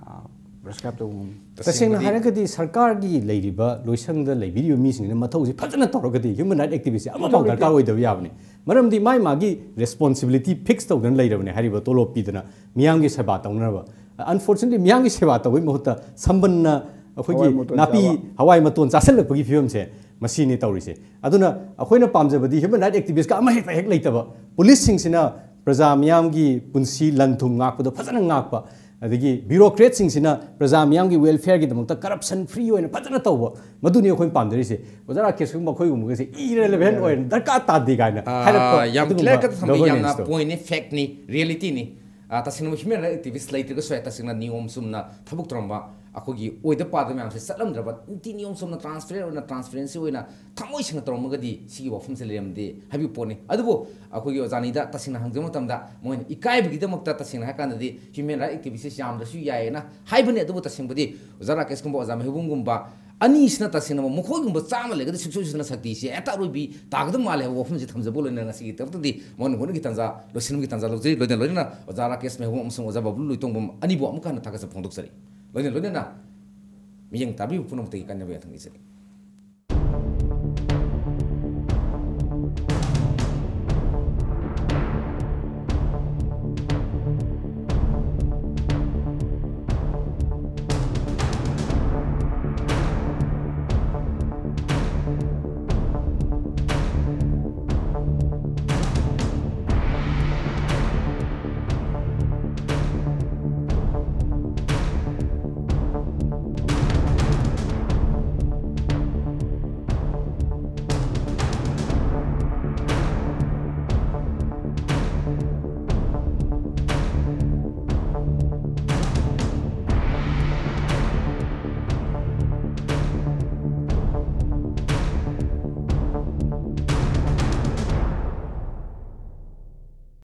ꯑꯥ, prescribe ꯇꯧꯕ ꯉꯝꯃꯤ꯫ ꯇꯁꯦꯡꯅ ꯇꯁꯦꯡꯕꯗꯤ ꯍꯥꯏꯔꯒꯗꯤ ꯁꯔꯀꯥꯔꯒꯤ ꯂꯩꯔꯤꯕ ꯂꯣꯏꯁꯪꯗ ꯂꯩꯕꯤꯔꯤꯕ ꯃꯤꯁꯤꯡꯁꯤꯅ ꯃꯊꯧꯁꯤ ꯐꯖꯅ ꯇꯧꯔꯒꯗꯤ human right activist ꯁꯦ ꯑꯃꯐꯥꯎ ꯃꯊꯧ ꯂꯩꯇꯦ꯫ ꯗꯔꯀꯥꯔ ꯑꯣꯏꯗꯕ ꯌꯥꯕꯅꯤ꯫ ꯃꯔꯝꯗꯤ ꯃꯥꯏ ꯃꯥꯒꯤ responsibility fix ꯇꯧꯗꯅ ꯂꯩꯔꯕꯅꯦ, ꯍꯥꯏꯔꯤꯕ ꯇꯣꯂꯣꯞ ꯄꯤꯗꯅ ꯃꯤꯌꯥꯝꯒꯤ ꯁꯦꯕꯥ ꯇꯧꯅꯅꯕ꯫ Unfortunately, ꯃꯤꯌꯥꯝꯒꯤ ꯁꯦꯕꯥ ꯇꯧꯕꯒꯤ ꯃꯍꯨꯠꯇ ꯁꯝꯕꯟꯅ ꯑꯩꯈꯣꯏꯒꯤ ꯍꯋꯥꯏ ꯃꯇꯣꯟ ꯅꯥꯄꯤ, ꯆꯥꯕ꯫ ꯍꯋꯥꯏ ꯃꯇꯣꯟ ꯆꯥꯁꯤꯜꯂꯛꯄꯒꯤ ꯐꯤꯕꯝꯁꯦ ꯃꯁꯤꯅꯤ ꯇꯧꯔꯤꯁꯦ꯫ ꯑꯗꯨꯅ ꯑꯩꯈꯣꯏꯅ ꯄꯥꯝꯖꯕꯗꯤ human right activist ꯀ ꯑꯃ ꯍꯦꯛꯇ ꯍꯦꯛ ꯂꯩꯇꯕ, ꯄꯨꯂꯤꯁꯁꯤꯡꯁꯤꯅ ꯄ꯭ꯔꯖꯥ ꯃꯤꯌꯥꯝꯒꯤ ꯄꯨꯟꯁꯤ ꯂꯟ ꯊꯨꯝ ꯉꯥꯛꯄꯗꯣ ꯐꯖꯅ ꯉꯥꯛꯄ, ꯑꯗꯒꯤ bureaucrat ꯁꯤꯡꯁꯤꯅ ꯄ꯭ꯔꯖꯥ ꯃꯤꯌꯥꯝꯒꯤ welfare ꯒꯤꯗꯃꯛꯇ corruption free ꯑꯣꯏꯅ ꯐꯖꯅ ꯇꯧꯕ, ꯃꯗꯨꯅꯤ ꯑꯩꯈꯣꯏꯅ ꯄꯥꯝꯖꯔꯤꯁꯦ꯫ ꯑꯣꯖꯥ ꯔꯥꯀꯦꯁꯀꯨꯝꯕ ꯑꯩꯈꯣꯏꯒꯨꯝꯕꯒꯁꯦ irrelevant ꯑꯣꯏꯅ ꯗꯔꯀꯥꯔ ꯇꯥꯗꯦ ꯀꯥꯏꯅ ꯑꯥ, ꯍꯥꯏꯔꯛꯄ ꯌꯥꯝ ꯑꯗꯨꯒꯨꯝꯕ clear cut ꯊꯝꯕꯤ, ꯌꯥꯝꯅ governance ꯇꯣ꯫ Point ꯅꯤ, fact ꯅꯤ, reality ꯅꯤ꯫ ꯑꯥ, ꯇꯁꯦꯡꯅ human right activist ꯂꯩꯇ꯭ꯔꯒꯁꯨ ꯌꯥꯏ, ꯇꯁꯦꯡꯅ ꯅꯤꯌꯣꯝ ꯆꯨꯝꯅ ꯊꯕꯛ ꯇꯧꯔꯝꯕ, ꯑꯩꯈꯣꯏꯒꯤ ꯑꯣꯏꯗ ꯄꯥꯗꯕ ꯃꯌꯥꯝꯁꯦ ꯆꯠꯂꯝꯗ꯭ꯔꯕ, ꯅꯤꯇꯤ ꯅꯤꯌꯣꯝ ꯆꯨꯝꯅ transparent ꯑꯣꯏꯅ, transparency ꯑꯣꯏꯅ, ꯊꯃꯣꯏ ꯁꯦꯡꯅ ꯇꯧꯔꯝꯃꯒꯗꯤ ꯁꯤꯒꯤ ꯋꯥꯐꯝꯁꯦ ꯂꯩꯔꯝꯗꯦ ꯍꯥꯏꯕꯒꯤ ꯄꯣꯠꯅꯤ꯫ ꯑꯗꯨꯕꯨ ꯑꯩꯈꯣꯏꯒꯤ ꯑꯣꯖꯥꯅꯤꯗ ꯇꯁꯦꯡꯅ ꯍꯪꯖꯕ ꯃꯇꯝꯗ, ꯃꯣꯏꯅ ꯏꯀꯥꯏꯕꯒꯤꯗꯃꯛꯇ ꯇꯁꯦꯡꯅ ꯍꯥꯏꯔ ꯀꯥꯟꯗꯗꯤ human right activist ꯁꯦ ꯌꯥꯝꯗ꯭ꯔꯁꯨ ꯌꯥꯏꯌꯦꯅ ꯍꯥꯏꯕꯅꯤ꯫ ꯑꯗꯨꯕꯨ ꯇꯁꯦꯡꯕꯗꯤ ꯑꯣꯖꯥ ꯔꯥꯀꯦꯁꯀꯨꯝꯕ, ꯑꯣꯖꯥ ꯃꯩꯍꯧꯕꯝꯒꯨꯝꯕ, ꯑꯅꯤꯁꯤꯅ ꯇꯁꯦꯡꯅ ꯃꯈꯣꯏꯒꯨꯝꯕ ꯆꯥꯝꯃ ꯂꯩꯔꯒꯗꯤ ꯁꯨꯡꯁꯣꯏ ꯁꯣꯏꯗꯅ ꯁꯛꯇꯤꯁꯦ ꯍꯦꯛꯇ ꯑꯔꯣꯏꯕꯤ ꯇꯥꯒꯗꯕ ꯃꯥꯜꯂꯦ ꯍꯥꯏꯕ ꯋꯥꯐꯝꯁꯦ ꯊꯝꯖꯕ ꯂꯣꯏꯅꯅ ꯉꯁꯤꯒꯤ ꯇꯞꯇꯗꯤ ꯃꯉꯣꯟꯗ ꯍꯣꯠꯅꯒꯤ ꯇꯥꯟꯖꯥ ꯂꯣꯏꯁꯤꯟꯕꯒꯤ ꯇꯥꯟꯖꯥ ꯂꯧꯖꯩ꯫ ꯂꯣꯏꯅ ꯂꯣꯏꯅꯅ ꯑꯣꯖꯥ ꯔꯥꯀꯦꯁ ꯃꯩꯍꯧ ꯑꯃꯁꯨꯡ ꯑꯣꯖꯥ ꯕꯥꯕꯨ ꯂꯣꯏꯇꯣꯡꯕꯝ ꯑꯅꯤꯕꯨ ꯑꯃꯨꯛꯀ ꯍꯟꯅ ꯊꯥꯒꯠꯆꯕ ꯐꯣꯡꯗꯣꯛꯆꯔꯤ꯫ ꯂꯣꯏꯅ ꯂꯣꯏꯅꯅ ꯃꯤꯠꯌꯦꯡ ꯇꯥꯕꯤꯕ ꯄꯨꯝꯅꯃꯛꯇꯒꯤ ꯀꯥꯟꯅꯕ ꯌꯥꯊꯪ ꯅꯤꯖꯔꯤ꯫